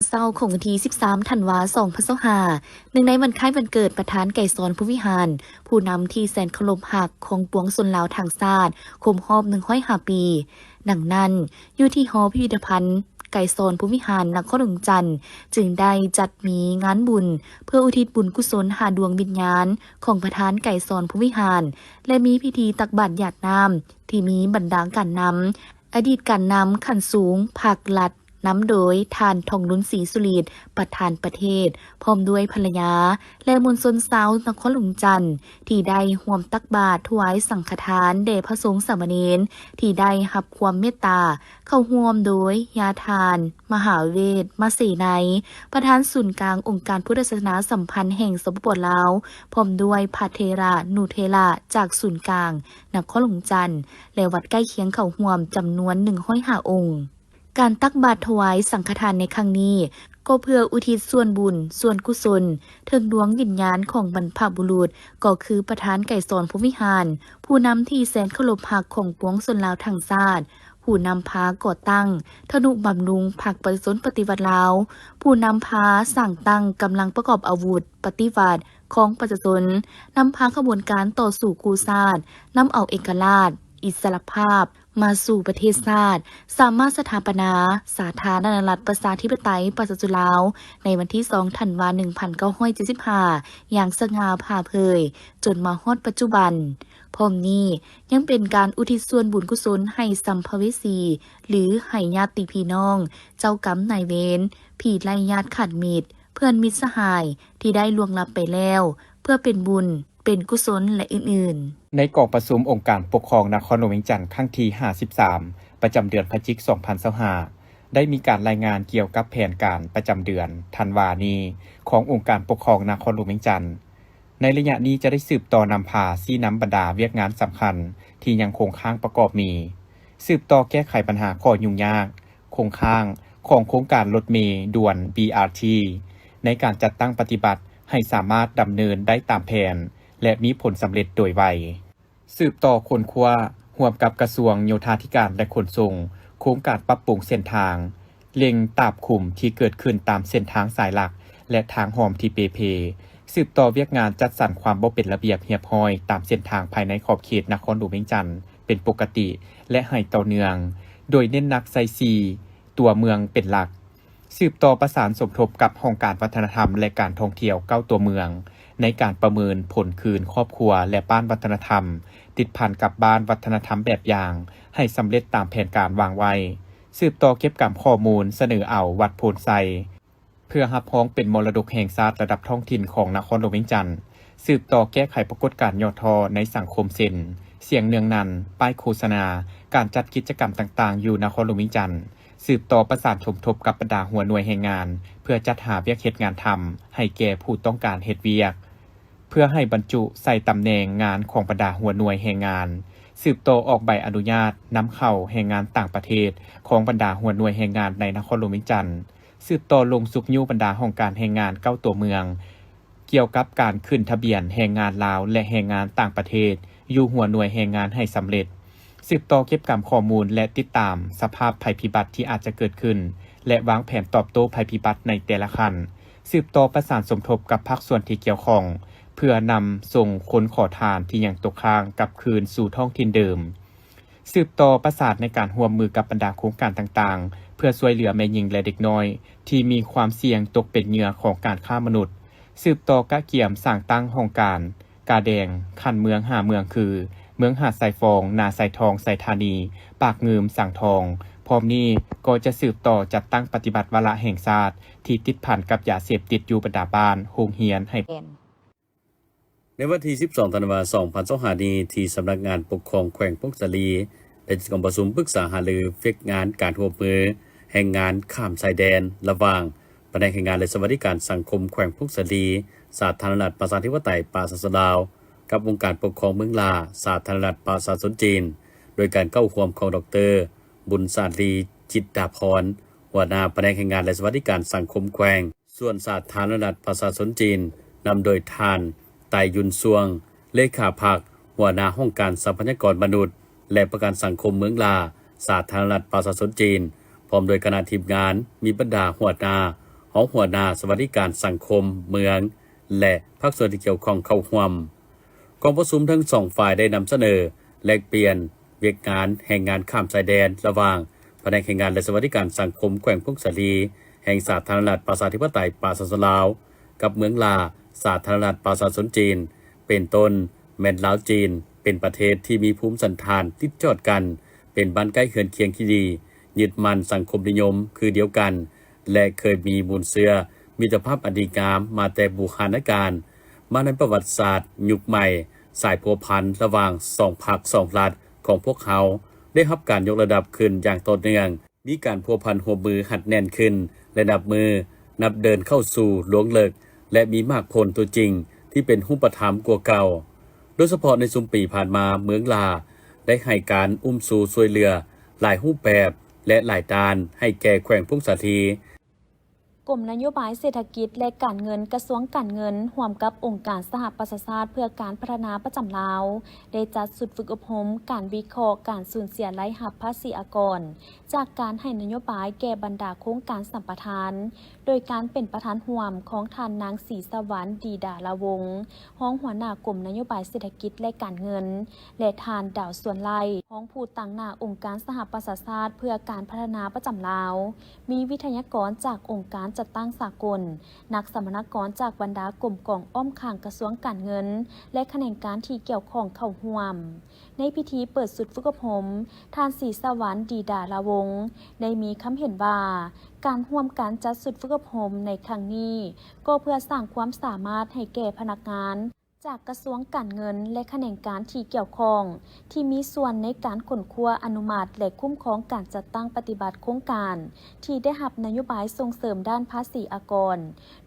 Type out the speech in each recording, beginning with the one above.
ເຊົ້າຂອງວັນທີສິບສາມ ທັນວາ ສອງພັນຊາວຫ້າ ເນື່ອງໃນວັນຄ້າຍວັນເກີດປະທານໄກສອນ ພົມວິຫານ ຜູ້ນຳທີ່ແສນເຄົາລົບຮັກຂອງປວງຊົນລາວທັງຊາດ ຄົບຮອບໜຶ່ງຮ້ອຍຫ້າປີ. ດັ່ງນັ້ນ, ຢູ່ທີ່ຫໍພິພິທະພັນໄກສອນ ພົມວິຫານ ນະຄອນຫຼວງວຽງຈັນ ຈຶ່ງໄດ້ຈັດມີງານບຸນ ເພື່ອອຸທິດບຸນກຸສົນຫາດວງວິນຍານຂອງປະທານໄກສອນ ພົມວິຫານ ແລະ ມີພິທີຕັກບາດຢາດນ້ຳ ທີ່ມີບັນດາການນຳ ອະດີດການນຳຂັ້ນສູງພັກລັດ ນຳໂດຍທ່ານ ທອງລຸນ ສີສຸລິດ ປະທານປະເທດ ພ້ອມດ້ວຍພັນລະຍາ ແລະ ມວນຊົນຊາວນະຄອນຫຼວງວຽງຈັນ ທີ່ໄດ້ຮ່ວມຕັກບາດຖວາຍສັງຄະທານແດ່ພະສົງສາມະເນນ ທີ່ໄດ້ຮັບຄວາມເມດຕາ. ເຂົ້າຮ່ວມໂດຍຍາທ່ານ ມະຫາເວດ ມະເສໄນ ປະທານສູນກາງອົງການພຸດທະສາສະໜາສຳພັນແຫ່ງ ສປປ ລາວ, ພ້ອມດ້ວຍພະເຖລະນຸເຖລະຈາກສູນກາງນະຄອນຫຼວງວຽງຈັນ ແລະ ວັດໃກ້ຄຽງເຂົ້າຮ່ວມຈຳນວນໜຶ່ງຮ້ອຍຫ້າອົງ. ການຕັກບາດຖວາຍສັງຄະທານໃນຄັ້ງນີ້ ກໍເພື່ອອຸທິດສ່ວນບຸນສ່ວນກຸສົນເຖິງດວງວິນຍານຂອງບັນພະບຸລຸດ ກໍຄືປະທານໄກສອນ ພົມວິຫານ ຜູ້ນຳທີ່ແສນເຄົາລົບຮັກຂອງປວງຊົນລາວທັງຊາດ, ຜູ້ນຳພາກໍ່ຕັ້ງ, ທະນຸບຳລຸງພັກປະຊາຊົນປະຕິວັດລາວ, ຜູ້ນຳພາສ້າງຕັ້ງກຳລັງປະກອບອາວຸດປະຕິວັດຂອງປະຊາຊົນ, ນຳພາຂະບວນການຕໍ່ສູ້ກູ້ຊາດ, ນຳເອົາເອກະລາດ, ອິດສະຫຼະພາບ ມາສູ່ປະເທດຊາດ, ສາມາດສະຖາປະນາສາທາລະນະລັດປະຊາທິປະໄຕປະຊາຊົນລາວ ໃນວັນທີສອງ ທັນວາ ໜຶ່ງພັນເກົ້າຮ້ອຍເຈັດສິບຫ້າ ຢ່າງສະຫງ່າຜ່າເຜີຍ ຈົນມາຮອດປັດຈຸບັນ. ພ້ອມນີ້ຍັງເປັນການອຸທິດສ່ວນບຸນກຸສົນໃຫ້ສຳພະເວສີ ຫຼື ໃຫ້ຍາດຕິພີ່ນ້ອງ, ເຈົ້າກຳນາຍເວນ, ຜີໄລ່ຍາດຂາດມິດ, ເພື່ອນມິດສະຫາຍທີ່ໄດ້ລ່ວງລັບໄປແລ້ວ ເພື່ອເປັນບຸນ ເປັນກຸສົນ ແລະ ອື່ນໆ. ໃນກອງປະຊຸມອົງການປົກຄອງນະຄອນຫຼວງວຽງຈັນຄັ້ງທີຫ້າສິບສາມ ປະຈຳເດືອນພະຈິກ ສອງພັນຊາວຫ້າ ໄດ້ມີການລາຍງານກ່ຽວກັບແຜນການປະຈຳເດືອນທັນວານີ້ຂອງອົງການປົກຄອງນະຄອນຫຼວງວຽງຈັນ. ໃນໄລຍະນີ້ຈະໄດ້ສືບຕໍ່ນຳພາຊີ້ນຳບັນດາວຽກງານສຳຄັນທີ່ຍັງຄົງຄ້າງປະກອບມີ, ສືບຕໍ່ແກ້ໄຂບັນຫາຂໍ້ຫຍຸ້ງຍາກ ຄົງຄ້າງຂອງໂຄງການລົດເມດ່ວນ ບີອາທີ ໃນການຈັດຕັ້ງປະຕິບັດໃຫ້ສາມາດດຳເນີນໄດ້ຕາມແຜນ ແລະ ມີຜົນສຳເລັດໂດຍໄວ. ສືບຕໍ່ຄົ້ນຄວ້າຮ່ວມກັບກະຊວງໂຍທາທິການ ແລະ ຂົນສົ່ງ ໂຄງການປັບປຸງເສັ້ນທາງ, ເລັ່ງຕາບຂຸມທີ່ເກີດຂຶ້ນຕາມເສັ້ນທາງສາຍຫຼັກ ແລະ ທາງຮ່ອມທີ່ເປ່ເພ, ສືບຕໍ່ວຽກງານຈັດສັນຄວາມບໍ່ເປັນລະບຽບຮຽບຮ້ອຍຕາມເສັ້ນທາງພາຍໃນຂອບເຂດນະຄອນຫຼວງວຽງຈັນເປັນປົກກະຕິ ແລະ ໃຫ້ຕໍ່ເນື່ອງ, ໂດຍເນັ້ນໜັກໃສ່ສີ່ຕົວເມືອງເປັນຫຼັກ. ສືບຕໍ່ປະສານສົມທົບກັບຫ້ອງການວັດທະນະທຳ ແລະ ການທ່ອງທ່ຽວເກົ້າຕົວເມືອງ ໃນການປະເມີນຜົນຄືນຄອບຄົວ ແລະ ບ້ານວັດທະນະທຳ ຕິດພັນກັບບ້ານວັດທະນະທຳແບບຢ່າງ ໃຫ້ສຳເລັດຕາມແຜນການວາງໄວ້. ສືບຕໍ່ເກັບກຳຂໍ້ມູນສະເໜີເອົາວັດໂພນໄຊ ເພື່ອຮັບຮອງເປັນມໍລະດົກແຫ່ງຊາດລະດັບທ້ອງຖິ່ນຂອງນະຄອນຫຼວງວຽງຈັນ, ສືບຕໍ່ແກ້ໄຂປາກົດການຫຍໍ້ທໍ້ໃນສັງຄົມເຊັ່ນ ສຽງເນືອງນັນ, ປ້າຍໂຄສະນາ, ການຈັດກິດຈະກຳຕ່າງໆຢູ່ນະຄອນຫຼວງວຽງຈັນ, ສືບຕໍ່ປະສານສົມທົບກັບບັນດາຫົວໜ່ວຍແຮງງານ ເພື່ອຈັດຫາວຽກເຮັດງານທຳໃຫ້ແກ່ຜູ້ຕ້ອງການເຮັດວຽກ ເພື່ອໃຫ້ບັນຈຸໃສ່ຕຳແໜ່ງງານຂອງບັນດາຫົວໜ່ວຍແຮງງານ, ສືບຕໍ່ອອກໃບອະນຸຍາດນຳເຂົ້າແຮງງານຕ່າງປະເທດຂອງບັນດາຫົວໜ່ວຍແຮງງານໃນນະຄອນຫຼວງວຽງຈັນ, ສືບຕໍ່ລົງຊຸກຍູ້ບັນດາຫ້ອງການແຮງງານເກົ້າຕົວເມືອງ ກ່ຽວກັບການຂຶ້ນທະບຽນແຮງງານລາວ ແລະ ແຮງງານຕ່າງປະເທດຢູ່ຫົວໜ່ວຍແຮງງານໃຫ້ສຳເລັດ, ສືບຕໍ່ເກັບກຳຂໍ້ມູນ ແລະ ຕິດຕາມສະພາບໄພພິບັດທີ່ອາດຈະເກີດຂຶ້ນ ແລະ ວາງແຜນຕອບໂຕ້ໄພພິບັດໃນແຕ່ລະຂັ້ນ, ສືບຕໍ່ປະສານສົມທົບກັບພາກສ່ວນທີ່ກ່ຽວຂ້ອງ ເພື່ອນຳສົ່ງຄົນຂໍທານທີ່ຍັງຕົກຄ້າງກັບຄືນສູ່ທ້ອງຖິ່ນເດີມ. ສືບຕໍ່ປະສານໃນການຮ່ວມມືກັບບັນດາໂຄງການຕ່າງໆ ເພື່ອຊ່ວຍເຫຼືອແມ່ຍິງ ແລະ ເດັກນ້ອຍທີ່ມີຄວາມສ່ຽງຕົກເປັນເຫຍື່ອຂອງການຄ້າມະນຸດ, ສືບຕໍ່ກະກຽມສ້າງຕັ້ງຫ້ອງການກາແດງຂັ້ນເມືອງຫ້າເມືອງ ຄື ເມືອງຫາດຊາຍຟອງ, ນາຊາຍທອງ, ໄຊທານີ, ປາກງື່ມ, ສັງທອງ. ພ້ອມນີ້ກໍຈະສືບຕໍ່ຈັດຕັ້ງປະຕິບັດວາລະແຫ່ງຊາດທີ່ຕິດພັນກັບຢາເສບຕິດຢູ່ບັນດາບ້ານ, ໂຮງຮຽນໃຫ້ ໃນວັນທີສິບສອງ ທັນວາ ສອງພັນຊາວຫ້ານີ້ ທີ່ສຳນັກງານປົກຄອງແຂວງຜົ້ງສາລີ ໄດ້ຈັດກອງປະຊຸມປຶກສາຫາລືວຽກງານການຮ່ວມມືແຮງງານຂ້າມຊາຍແດນ ລະຫວ່າງພະແນກແຮງງານ ແລະ ສະຫວັດດີການສັງຄົມແຂວງຜົ້ງສາລີ ສາທາລະນະລັດປະຊາທິປະໄຕປະຊາຊົນລາວ ກັບອົງການປົກຄອງເມືອງລາ ສາທາລະນະລັດປະຊາຊົນຈີນ ໂດຍການເຂົ້າຮ່ວມຂອງ ດອກເຕີ ບຸນສາລີ ຈິດດາພອນ ຫົວໜ້າພະແນກແຮງງານ ແລະ ສະຫວັດດີການສັງຄົມແຂວງ ສ່ວນສາທາລະນະລັດປະຊາຊົນຈີນ ນຳໂດຍທ່ານ ໄຕຢຸນຊ່ວງ ເລຂາພັກ ຫົວໜ້າຫ້ອງການຊັບພະຍາກອນມະນຸດ ແລະ ປະກັນສັງຄົມເມືອງລາ ສາທາລະນະລັດປະຊາຊົນຈີນ ພ້ອມດ້ວຍຄະນະທີມງານ ມີບັນດາຫົວໜ້າ ຮອງຫົວໜ້າສະຫວັດດີການສັງຄົມເມືອງ ແລະ ພາກສ່ວນທີ່ກ່ຽວຂ້ອງເຂົ້າຮ່ວມ. ກອງປະຊຸມທັງສອງຝ່າຍໄດ້ນຳສະເໜີ ແລກປ່ຽນວຽກງານແຮງງານຂ້າມຊາຍແດນ ລະຫວ່າງພະແນກແຮງງານ ແລະ ສະຫວັດດີການສັງຄົມແຂວງຜົ້ງສາລີ ແຫ່ງສາທາລະນະລັດປະຊາທິປະໄຕປະຊາຊົນລາວ ກັບເມືອງລາ ສາທາລະນະລັດປະຊາຊົນຈີນ ເປັນຕົ້ນແມ່ນລາວຈີນ ເປັນປະເທດທີ່ມີພູມສັນຖານຕິດຈອດກັນ ເປັນບ້ານໃກ້ເຮືອນຄຽງທີ່ດີ ຍຶດໝັ້ນສັງຄົມນິຍົມຄືດຽວກັນ ແລະ ເຄີຍມີມູນເຊື້ອມິດຕະພາບອັນດີງາມມາແຕ່ບູຮານນະການ. ມາໃນປະຫວັດສາດຍຸກໃໝ່, ສາຍພົວພັນລະຫວ່າງສອງພັກສອງລັດຂອງພວກເຮົາໄດ້ຮັບການຍົກລະດັບຂຶ້ນຢ່າງຕໍ່ເນື່ອງ, ມີການພົວພັນຮ່ວມມືຮັດແໜ້ນຂຶ້ນ ແລະ ນັບມື້ນັບເດີນເຂົ້າສູ່ລວງເລິກ ແລະ ມີໝາກຜົນຕົວຈິງທີ່ເປັນຮູບປະທຳກວ່າເກົ່າ. ໂດຍສະເພາະໃນຊຸມປີຜ່ານມາ, ເມືອງລາໄດ້ໃຫ້ການອຸ້ມຊູຊ່ວຍເຫຼືອຫຼາຍຮູບແບບ ແລະ ຫຼາຍດ້ານໃຫ້ແກ່ແຂວງຜົ້ງສາລີ. ກົມນະໂຍບາຍເສດຖະກິດ ແລະ ການເງິນ ກະຊວງການເງິນ ຮ່ວມກັບອົງການສະຫະປະຊາຊາດເພື່ອການພັດທະນາປະຈຳລາວ ໄດ້ຈັດຊຸດຝຶກອົບຮົມການວິເຄາະການສູນເສຍລາຍຮັບພາສີອາກອນ ຈາກການໃຫ້ນະໂຍບາຍແກ່ບັນດາໂຄງການສຳປະທານ ໂດຍການເປັນປະທານຮ່ວມຂອງທ່ານນາງ ສີສະຫວັນ ດີດາລາວົງ ຮອງຫົວໜ້າກົມນະໂຍບາຍເສດຖະກິດ ແລະ ການເງິນ ແລະ ທ່ານ ດາວ ຊວນໄລ ຮອງຜູ້ຕາງໜ້າອົງການສະຫະປະຊາຊາດເພື່ອການພັດທະນາປະຈຳລາວ, ມີວິທະຍາກອນຈາກອົງການຈັດຕັ້ງສາກົນ, ນັກສຳມະນາກອນຈາກບັນດາກົມກອງອ້ອມຂ້າງກະຊວງການເງິນ ແລະ ຂະແໜງການທີ່ກ່ຽວຂ້ອງເຂົ້າຮ່ວມ. ໃນພິທີເປີດຊຸດຝຶກອົບຮົມ, ທ່ານ ສີສະຫວັນ ດີດາລາວົງ ໄດ້ມີຄຳເຫັນວ່າ, ການຮ່ວມກັນຈັດຊຸດຝຶກອົບຮົມໃນຄັ້ງນີ້ ກໍເພື່ອສ້າງຄວາມສາມາດໃຫ້ແກ່ພະນັກງານ ຈາກກະຊວງການເງິນ ແລະ ຂະແໜງການທີ່ກ່ຽວຂ້ອງ ທີ່ມີສ່ວນໃນການຄົ້ນຄວ້າ, ອະນຸມັດ ແລະ ຄຸ້ມຄອງການຈັດຕັ້ງປະຕິບັດໂຄງການ ທີ່ໄດ້ຮັບນະໂຍບາຍສົ່ງເສີມດ້ານພາສີອາກອນ,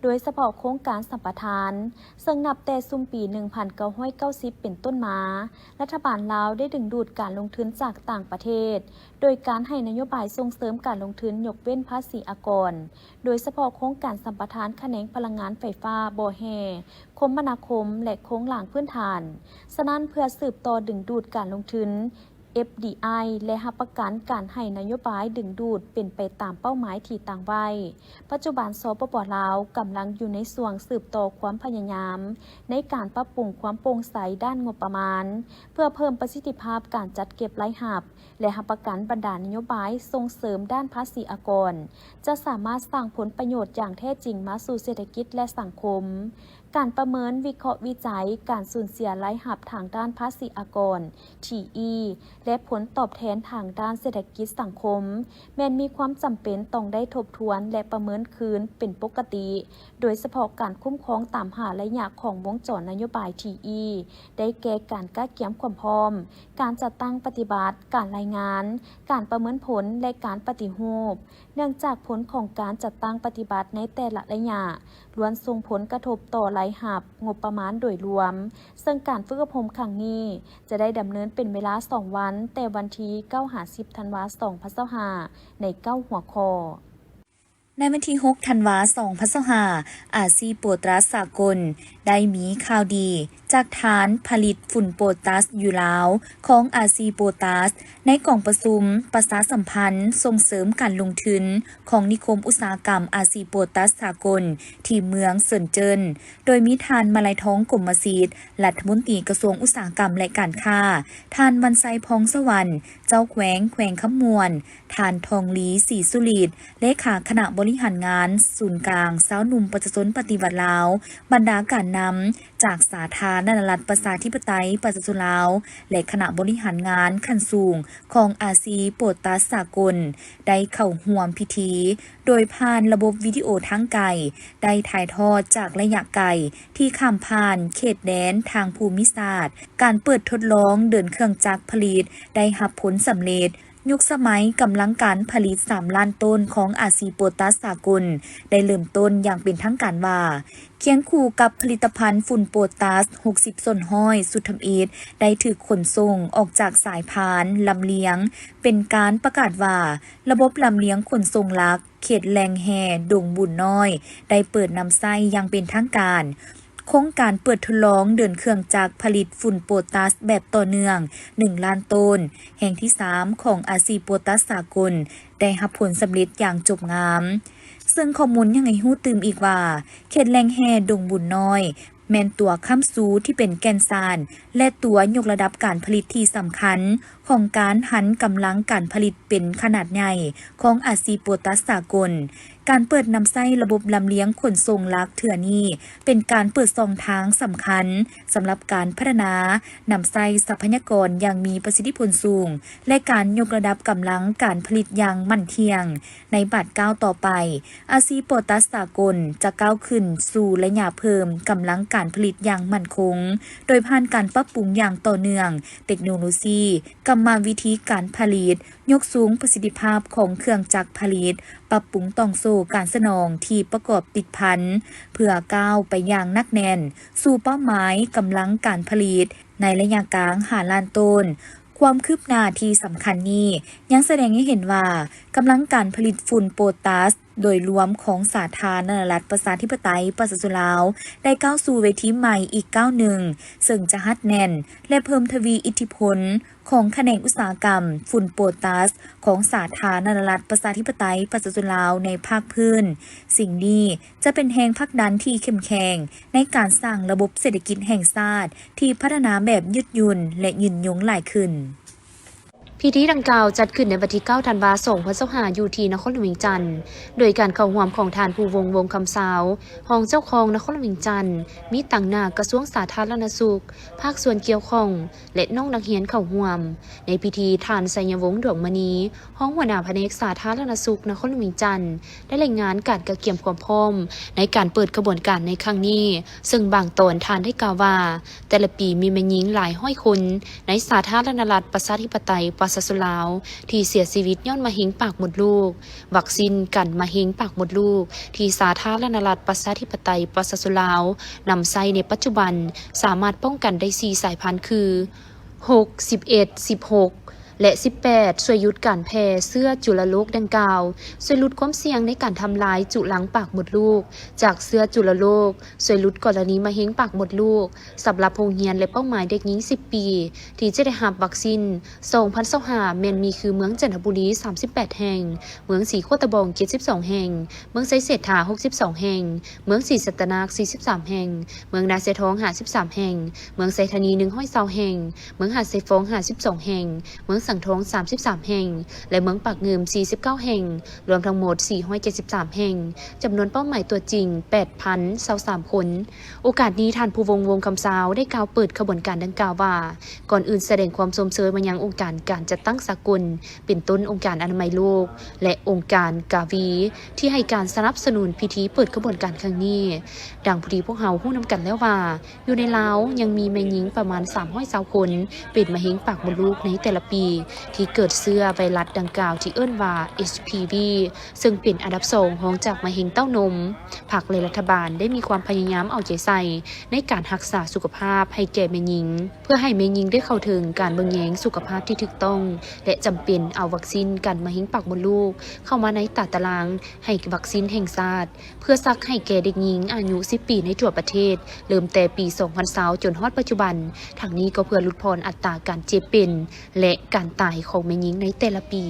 ໂດຍສະເພາະໂຄງການສຳປະທານ, ເຊິ່ງນັບແຕ່ຊຸມປີໜຶ່ງພັນເກົ້າຮ້ອຍເກົ້າສິບເປັນຕົ້ນມາ, ລັດຖະບານລາວໄດ້ດຶງດູດການລົງທຶນຈາກຕ່າງປະເທດ, ໂດຍການໃຫ້ນະໂຍບາຍສົ່ງເສີມການລົງທຶນຍົກເວັ້ນພາສີອາກອນ, ໂດຍສະເພາະໂຄງການສຳປະທານຂະແໜງພະລັງງານໄຟຟ້າ, ບໍ່ແຮ່, ຄົມມະນາຄົມ ແລະ ໂຄງລ່າງພື້ນຖານ. ສະນັ້ນ, ເພື່ອສືບຕໍ່ດຶງດູດການລົງທຶນ ເອັຟດີໄອ ແລະ ຮັບປະກັນການໃຫ້ນະໂຍບາຍດຶງດູດເປັນໄປຕາມເປົ້າໝາຍທີ່ຕັ້ງໄວ້, ປັດຈຸບັນ ສປປ ລາວ ກຳລັງຢູ່ໃນຊ່ວງສືບຕໍ່ຄວາມພະຍາຍາມໃນການປັບປຸງຄວາມໂປ່ງໃສດ້ານງົບປະມານ ເພື່ອເພີ່ມປະສິດທິພາບການຈັດເກັບລາຍຮັບ ແລະ ຮັບປະກັນບັນດານະໂຍບາຍສົ່ງເສີມດ້ານພາສີອາກອນ ຈະສາມາດສ້າງຜົນປະໂຫຍດຢ່າງແທ້ຈິງມາສູ່ເສດຖະກິດ ແລະ ສັງຄົມ. ການປະເມີນ, ວິເຄາະວິໄຈການສູນເສຍລາຍຮັບທາງດ້ານພາສີອາກອນ ທີອີ ແລະ ຜົນຕອບແທນທາງດ້ານເສດຖະກິດສັງຄົມ ແມ່ນມີຄວາມຈຳເປັນຕ້ອງໄດ້ທົບທວນ ແລະ ປະເມີນຄືນເປັນປົກກະຕິ, ໂດຍສະເພາະການຄຸ້ມຄອງຕາມຫ້າໄລຍະຂອງວົງຈອນນະໂຍບາຍ ທີອີ ໄດ້ແກ່ ການກະກຽມຄວາມພ້ອມ, ການຈັດຕັ້ງປະຕິບັດ, ການລາຍງານ, ການປະເມີນຜົນ ແລະ ການປະຕິຮູບ. ເນື່ອງຈາກຜົນຂອງການຈັດຕັ້ງປະຕິບັດໃນແຕ່ລະໄລຍະ ລ້ວນສົ່ງຜົນກະທົບຕໍ່ລາຍຮັບງົບປະມານໂດຍລວມ, ເຊິ່ງການຝຶກອົບຮົມຄັ້ງນີ້ຈະໄດ້ດຳເນີນເປັນເວລາສອງວັນ, ແຕ່ວັນທີເກົ້າຫາສິບທັນວາ ສອງພັນຊາວຫ້າ ໃນເກົ້າຫົວຂໍ້. ໃນວັນທີຫົກທັນວາ ສອງພັນຊາວຫ້າ, ອາຊີໂປຕັສສາກົນໄດ້ມີຂ່າວດີຈາກທ່ານຜະລິດຝຸ່ນໂປຕັສຢູ່ລາວຂອງອາຊີໂປຕັສ ໃນກອງປະຊຸມປະຊາສຳພັນສົ່ງເສີມການລົງທຶນຂອງນິຄົມອຸດສາຫະກຳອາຊີໂປຕັສສາກົນ ທີ່ເມືອງເຊິນເຈີນ ໂດຍມີທ່ານ ມາໄລທອງ ກົມມະສິດ ລັດຖະມົນຕີກະຊວງອຸດສາຫະກຳ ແລະ ການຄ້າ, ທ່ານ ວັນໄຊ ພອງສະຫວັນ ເຈົ້າແຂວງແຂວງຄຳມ່ວນ, ທ່ານ ທອງລີ ສີສຸລິດ ເລຂາຄະນະບໍລິຫານງານສູນກາງຊາວໜຸ່ມປະຊາຊົນປະຕິວັດລາວ, ບັນດາການນຳຈາກສາທາລະນະລັດປະຊາທິປະໄຕປະຊາຊົນລາວ ແລະ ຄະນະບໍລິຫານງານຂັ້ນສູງຂອງອາຊີໂປຕັສສາກົນ ໄດ້ເຂົ້າຮ່ວມພິທີ ໂດຍຜ່ານລະບົບວິດີໂອທາງໄກ ໄດ້ຖ່າຍທອດຈາກໄລຍະໄກທີ່ຂ້າມຜ່ານເຂດແດນທາງພູມິສາດ. ການເປີດທົດລອງເດີນເຄື່ອງຈັກຜະລິດໄດ້ຮັບຜົນສຳເລັດ. ຍຸກສະໄໝກຳລັງການຜະລິດສາມລ້ານໂຕນຂອງອາຊີໂປຕັສສາກົນ ໄດ້ເລີ່ມຕົ້ນຢ່າງເປັນທາງການວ່າ ຄຽງຄູ່ກັບຜະລິດຕະພັນຝຸ່ນໂປຕັສ ຫົກສິບສ່ວນຮ້ອຍ ຊຸດທຳອິດ ໄດ້ຖືກຂົນສົ່ງອອກຈາກສາຍພານລຳລຽງ ເປັນການປະກາດວ່າ ລະບົບລຳລຽງຂົນສົ່ງຫຼັກ ເຂດແຫຼງແຮ່ດົງບຸນນ້ອຍ ໄດ້ເປີດນຳໃຊ້ຢ່າງເປັນທາງການ. ໂຄງການເປີດທົດລອງເດີນເຄື່ອງຈັກຜະລິດຝຸ່ນໂປຕັສແບບຕໍ່ເນື່ອງ ໜຶ່ງລ້ານໂຕນ ແຫ່ງທີສາມ ຂອງອາຊີໂປຕັສສາກົນ ໄດ້ຮັບຜົນສຳເລັດຢ່າງຈົບງາມ. ເຊິ່ງຂໍ້ມູນຍັງໃຫ້ຮູ້ຕື່ມອີກວ່າ ເຂດແຫຼ່ງແຮ່ດົງບຸນນ້ອຍ ແມ່ນຕົວຄ້ຳຊູທີ່ເປັນແກ່ນສານ ແລະ ຕົວຍົກລະດັບການຜະລິດທີ່ສຳຄັນ ຂອງການຫັນກຳລັງການຜະລິດເປັນຂະໜາດໃຫຍ່ຂອງອາຊີໂປຕາສສາກົນ. ການເປີດນຳໃຊ້ລະບົບລຳລຽງຂົນສົ່ງຫຼັກເທື່ອນີ້ ເປັນການເປີດຊ່ອງທາງສຳຄັນສຳລັບການພັດທະນານຳໃຊ້ຊັບພະຍາກອນຢ່າງມີປະສິດທິຜົນສູງ ແລະ ການຍົກລະດັບກຳລັງການຜະລິດຢ່າງໝັ້ນທ່ຽງ. ໃນບາດກ້າວຕໍ່ໄປ, ອາຊີໂປຕາສສາກົນຈະກ້າວຂຶ້ນສູ່ໄລຍະເພີ່ມກຳລັງການຜະລິດຢ່າງໝັ້ນຄົງ ໂດຍຜ່ານການປັບປຸງຢ່າງຕໍ່ເນື່ອງ ເຕັກໂນໂລຊີ, ກຳມະວິທີການຜະລິດ, ຍົກສູງປະສິດທິພາບຂອງເຄື່ອງຈັກຜະລິດ, ປັບປຸງຕ່ອງໂສ້ການສະໜອງທີ່ປະກອບຕິດພັນ ເພື່ອກ້າວໄປຢ່າງໜັກແໜ້ນສູ່ເປົ້າໝາຍກຳລັງການຜະລິດໃນໄລຍະກາງຫ້າລ້ານໂຕນ. ຄວາມຄືບໜ້າທີ່ສຳຄັນນີ້ຍັງສະແດງໃຫ້ເຫັນວ່າ ກຳລັງການຜະລິດຝຸ່ນໂປຕາສໂດຍລວມຂອງສາທາລະນະລັດປະຊາທິປະໄຕປະຊາຊົນລາວ ໄດ້ກ້າວສູ່ເວທີໃໝ່ອີກກ້າວໜຶ່ງ, ເຊິ່ງຈະຮັດແໜ້ນ ແລະ ເພີ່ມທະວີອິດທິພົນຂອງຂະແໜງອຸດສາຫະກຳຝຸ່ນໂປຕາສຂອງສາທາລະນະລັດປະຊາທິປະໄຕປະຊາຊົນລາວໃນພາກພື້ນ. ສິ່ງນີ້ຈະເປັນແຮງຜັກດັນທີ່ເຂັ້ມແຂງໃນການສ້າງລະບົບເສດຖະກິດແຫ່ງຊາດ ທີ່ພັດທະນາແບບຍືດຫຍຸ່ນ ແລະ ຍືນຍົງຫຼາຍຂຶ້ນ. ພິທີດັ່ງກ່າວຈັດຂຶ້ນໃນວັນທີເກົ້າ ທັນວາ ສອງພັນຊາວຫ້າ ຢູ່ທີ່ນະຄອນຫຼວງວຽງຈັນ ໂດຍການເຂົ້າຮ່ວມຂອງທ່ານ ພູວົງ ວົງຄຳຊາວ ຮອງເຈົ້າຄອງນະຄອນຫຼວງວຽງຈັນ, ມີຕາງໜ້າກະຊວງສາທາລະນະສຸກ, ພາກສ່ວນກ່ຽວຂ້ອງ ແລະ ນ້ອງນັກຮຽນເຂົ້າຮ່ວມ. ໃນພິທີ ທ່ານ ໄຊຍະວົງ ດວງມະນີ ຮອງຫົວໜ້າພະແນກສາທາລະນະສຸກນະຄອນຫຼວງວຽງຈັນ ໄດ້ລາຍງານການກະກຽມຄວາມພ້ອມໃນການເປີດຂະບວນການໃນຄັ້ງນີ້, ເຊິ່ງບາງຕອນທ່ານໄດ້ກ່າວວ່າ ແຕ່ລະປີມີແມ່ຍິງຫຼາຍຮ້ອຍຄົນໃນສາທາລະນະລັດປະຊາທິປະໄຕປະຊາຊົນລາວ ທີ່ເສຍຊີວິດຍ້ອນມະເຮັງປາກມົດລູກ. ວັກຊີນກັນມະເຮັງປາກມົດລູກ ທີ່ສາທາລະນະລັດປະຊາທິປະໄຕປະຊາຊົນລາວນຳໃຊ້ໃນປັດຈຸບັນ ສາມາດປ້ອງກັນໄດ້ສີ່ສາຍພັນ ຄື ຫົກ, ສິບເອັດ, ສິບຫົກ ແລະ ສິບແປດ ຊ່ວຍຢຸດການແຜ່ເຊື້ອຈຸລະໂລກດັ່ງກ່າວ, ຊ່ວຍຫຼຸດຄວາມສ່ຽງໃນການທຳລາຍຈຸລັງປາກມົດລູກຈາກເຊື້ອຈຸລະໂລກ, ຊ່ວຍຫຼຸດກໍລະນີມະເຮັງປາກມົດລູກ ສຳລັບໂຮງຮຽນ ແລະ ເປົ້າໝາຍເດັກຍິງສິບປີ ທີ່ຈະໄດ້ຮັບວັກຊີນ ສອງພັນຊາວຫ້າ ແມ່ນມີຄືເມືອງຈັນທະບູລີ ສາມສິບແປດແຫ່ງ, ເມືອງສີໂຄດຕະບອງ ເຈັດສິບສອງແຫ່ງ, ເມືອງໄຊເສດຖາ ຫົກສິບສອງແຫ່ງ, ເມືອງສີສັດຕະນາກ ສີ່ສິບສາມແຫ່ງ, ເມືອງນາຊາຍທອງ ຫ້າສິບສາມແຫ່ງ, ເມືອງໄຊທານີ ໜຶ່ງຮ້ອຍຊາວແຫ່ງ, ເມືອງຫາດຊາຍຟອງ ຫ້າສິບສອງແຫ່ງ, ເມືອງສັງທອງ ສາມສິບສາມແຫ່ງ ແລະ ເມືອງປາກງື່ມ ສີ່ສິບເກົ້າແຫ່ງ, ລວມທັງໝົດ ສີ່ຮ້ອຍເຈັດສິບສາມແຫ່ງ, ຈຳນວນເປົ້າໝາຍຕົວຈິງ ແປດພັນຊາວສາມຄົນ. ໂອກາດນີ້ ທ່ານ ພູວົງ ວົງຄຳຊາວ ໄດ້ກ່າວເປີດຂະບວນການດັ່ງກ່າວວ່າ, ກ່ອນອື່ນສະແດງຄວາມຊົມເຊີຍມາຍັງອົງການການຈັດຕັ້ງສາກົນ ເປັນຕົ້ນອົງການອະນາໄມໂລກ ແລະ ອົງການກາວີ ທີ່ໃຫ້ການສະໜັບສະໜູນພິທີເປີດຂະບວນການຄັ້ງນີ້. ດັ່ງທີ່ພວກເຮົາຮູ້ນຳກັນແລ້ວວ່າ ຢູ່ໃນລາວຍັງມີແມ່ຍິງປະມານສາມຮ້ອຍຊາວຄົນ ເປັນມະເຮັງປາກມົດລູກໃນແຕ່ລະປີ ທີ່ເກີດເຊື້ອໄວຣັສດັ່ງກ່າວທີ່ເອີ້ນວ່າ ເອັດຊີພີວີ ເຊິ່ງເປັນອັນດັບສອງຮອງຈາກມະເຮັງເຕົ້ານົມ. ພັກ ແລະ ລັດຖະບານໄດ້ມີຄວາມພະຍາຍາມເອົາໃຈໃສ່ໃນການຮັກສາສຸຂະພາບໃຫ້ແກ່ແມ່ຍິງ ເພື່ອໃຫ້ແມ່ຍິງໄດ້ເຂົ້າເຖິງການເບິ່ງແຍງສຸຂະພາບທີ່ຖືກຕ້ອງ ແລະ ຈຳເປັນເອົາວັກຊີນກັນມະເຮັງປາກມົດລູກເຂົ້າມາໃນຕາຕະລາງ ໃຫ້ວັກຊີນແຫ່ງຊາດ ເພື່ອສັກໃຫ້ແກ່ເດັກຍິງອາຍຸສິບປີໃນທົ່ວປະເທດ ເລີ່ມແຕ່ປີສອງພັນຊາວ ຈົນຮອດປັດຈຸບັນ. ທັງນີ້ກໍເພື່ອຫຼຸດຜ່ອນອັດຕາການເຈັບເປັນ ແລະ ການຕາຍຂອງແມ່ຍິງໃນແຕ່ລະປີ.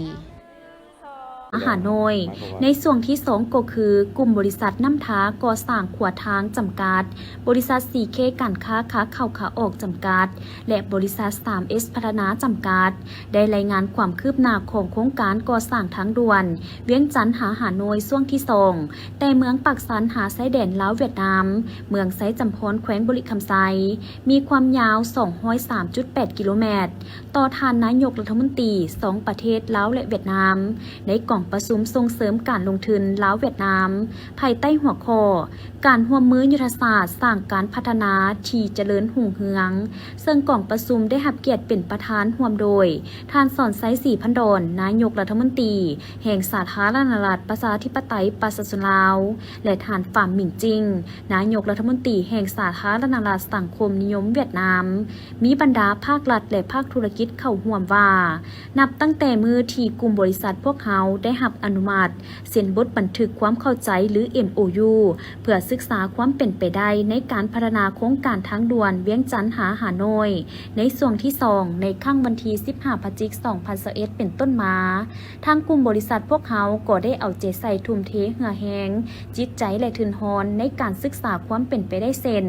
ຫາໂນຍ ໃນຊ່ວງທີສອງກໍຄື ກຸ່ມບໍລິສັດນ້ຳທາກໍ່ສ້າງຂົວທາງຈຳກັດ, ບໍລິສັດ ຊີເຄ ການຄ້າຂາເຂົ້າຂາອອກຈຳກັດ ແລະ ບໍລິສັດ ສາມເອັສ ພັດທະນາຈຳກັດ ໄດ້ລາຍງານຄວາມຄືບໜ້າຂອງໂຄງການກໍ່ສ້າງທາງດ່ວນວຽງຈັນຫາຫາໂນຍຊ່ວງທີສອງ ແຕ່ເມືອງປາກຊັນຫາຊາຍແດນລາວຫວຽດນາມ, ເມືອງໄຊຈຳພອນ ແຂວງບໍລິຄຳໄຊ, ມີຄວາມຍາວສອງຮ້ອຍສາມຈຸດແປດກິໂລແມັດ. ຕໍ່ທ່ານນາຍົກລັດຖະມົນຕີສອງປະເທດລາວ ແລະ ຫວຽດນາມ ໃນກອງປະຊຸມສົ່ງເສີມການລົງທຶນລາວ-ຫວຽດນາມ ພາຍໃຕ້ຫົວຂໍ້ ການຮ່ວມມືຍຸດທະສາດສ້າງການພັດທະນາທີ່ຈະເລີນຮຸ່ງເຮືອງ, ເຊິ່ງກອງປະຊຸມໄດ້ຮັບກຽດເປັນປະທານຮ່ວມໂດຍ ທ່ານ ສອນໄຊ ສີພັນດອນ ນາຍົກລັດຖະມົນຕີແຫ່ງສາທາລະນະລັດປະຊາທິປະໄຕປະຊາຊົນລາວ ແລະ ທ່ານ ຟາມ ມິງຈິງ ນາຍົກລັດຖະມົນຕີແຫ່ງສາທາລະນະລັດສັງຄົມນິຍົມຫວຽດນາມ, ມີບັນດາພາກລັດ ແລະ ພາກທຸລະກິດເຂົ້າຮ່ວມວ່າ ນັບຕັ້ງແຕ່ມື້ທີ່ກຸ່ມບໍລິສັດພວກເຮົາໄດ້ ໄດ້ຮັບອະນຸມັດເຊັນບົດບັນທຶກຄວາມເຂົ້າໃຈ ຫຼື ເອັມໂອຢູ ເພື່ອສຶກສາຄວາມເປັນໄປໄດ້ໃນການພັດທະນາໂຄງການທາງດ່ວນວຽງຈັນຫາຫາໂນ້ຍ ໃນຊ່ວງທີສອງ ໃນຄັ້ງວັນທີສິບຫ້າ ພະຈິກ ສອງພັນຊາວເອັດ ເປັນຕົ້ນມາ. ທາງກຸ່ມບໍລິສັດພວກເຮົາກໍໄດ້ເອົາໃຈໃສ່ທຸ່ມເທເຫື່ອແຮງ, ຈິດໃຈ ແລະ ທຶນຮອນໃນການສຶກສາຄວາມເປັນໄປໄດ້ເຊັ່ນ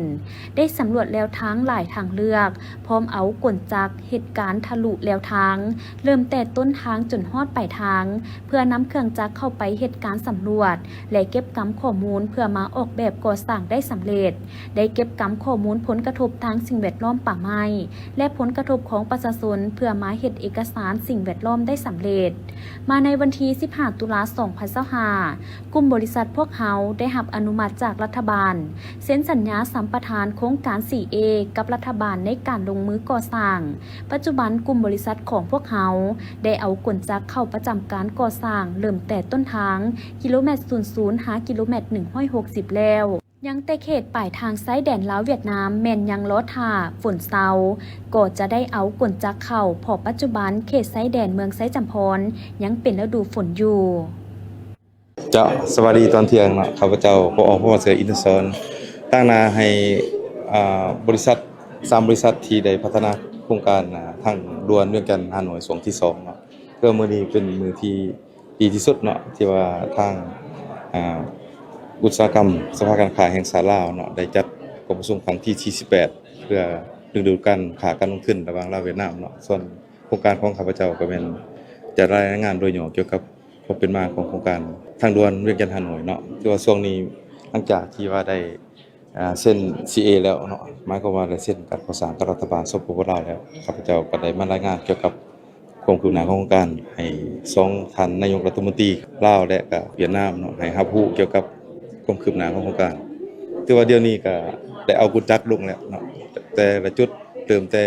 ໄດ້ສຳຫຼວດແລວທາງຫຼາຍທາງເລືອກ, ພ້ອມເອົາກົນຈັກເຮັດການທະລຸແລວທາງ ເລີ່ມແຕ່ຕົ້ນທາງຈົນຮອດປາຍທາງ ເພື່ອນຳເຄື່ອງຈັກເຂົ້າໄປເຮັດການສຳຫຼວດ ແລະ ເກັບກຳຂໍ້ມູນເພື່ອມາອອກແບບກໍ່ສ້າງໄດ້ສຳເລັດ, ໄດ້ເກັບກຳຂໍ້ມູນຜົນກະທົບທາງສິ່ງແວດລ້ອມ, ປ່າໄມ້ ແລະ ຜົນກະທົບຂອງປະຊາຊົນ ເພື່ອມາເຮັດເອກະສານສິ່ງແວດລ້ອມໄດ້ສຳເລັດ. ມາໃນວັນທີສິບຫ້າ ຕຸລາ ສອງພັນຊາວຫ້າ ກຸ່ມບໍລິສັດພວກເຮົາໄດ້ຮັບອະນຸມັດຈາກລັດຖະບານ ເຊັນສັນຍາສຳປະທານໂຄງການ ສີ່ເອ ກັບລັດຖະບານໃນການລົງມືກໍ່ສ້າງ. ປັດຈຸບັນກຸ່ມບໍລິສັດຂອງພວກເຮົາໄດ້ເອົາກົນຈັກເຂົ້າປະຈຳການກໍ່ສ້າງ ເລີ່ມແຕ່ຕົ້ນທາງ ກິໂລແມັດສູນສູນ ຫາ ກິໂລແມັດໜຶ່ງຮ້ອຍຫົກສິບແລ້ວ. ຍັງແຕ່ເຂດປາຍທາງຊາຍແດນລາວຫວຽດນາມແມ່ນຍັງລໍຖ້າຝົນເຊົາ ກໍຈະໄດ້ເອົາກົນຈັກເຂົ້າ ເພາະປັດຈຸບັນເຂດຊາຍແດນເມືອງໄຊຈຳພອນຍັງເປັນລະດູຝົນຢູ່. ເຈົ້າ ສະບາຍດີຕອນທ່ຽງເນາະ, ຂ້າພະເຈົ້າ ປອ ພະເສືອ ອິນທະສອນ ຕາງໜ້າໃຫ້ ອາ ບໍລິສັດ ສາມບໍລິສັດທີ່ໄດ້ພັດທະນາໂຄງການ ອາ ທາງດ່ວນວຽງຈັນຫາໂນ້ຍຊ່ວງທີສອງເນາະ. ເພື່ອມື້ນີ້ເປັນມື້ທີ່ດີທີ່ສຸດເນາະ ທີ່ວ່າທາງ ອາ ອຸດສາຫະກຳສະພາການຄ້າແຫ່ງຊາດລາວເນາະ ໄດ້ຈັດກອງປະຊຸມຄັ້ງທີສີ່ສິບແປດ ເພື່ອດຶງດູດການຄ້າການລົງທຶນລະຫວ່າງລາວຫວຽດນາມເນາະ. ສ່ວນໂຄງການຂອງຂ້າພະເຈົ້າກໍແມ່ນຈະລາຍງານໂດຍຫຍໍ້ກ່ຽວກັບ ຄວາມເປັນມາຂອງໂຄງການທາງດ່ວນວຽງຈັນຫາໂນ້ຍເນາະ, ຖືວ່າຊ່ວງນີ້ຫຼັງຈາກທີ່ວ່າໄດ້ ອາ ເຊັນ ຊີເອ ແລ້ວເນາະ, ໝາຍຄວາມວ່າໄດ້ເຊັນການກໍ່ສ້າງກັບລັດຖະບານ ສປປ ລາວ ແລ້ວ, ຂ້າພະເຈົ້າກໍໄດ້ມາລາຍງານກ່ຽວກັບຄວາມຄືບໜ້າຂອງໂຄງການ ໃຫ້ສອງທ່ານນາຍົກລັດຖະມົນຕີລາວ ແລະ ກະຫວຽດນາມເນາະ ໃຫ້ຮັບຮູ້ກ່ຽວກັບຄວາມຄືບໜ້າຂອງໂຄງການ. ຖືວ່າດຽວນີ້ກະໄດ້ເອົາກົນຈັກລົງແລ້ວເນາະ, ແຕ່ລະຈຸດ ເລີ່ມແຕ່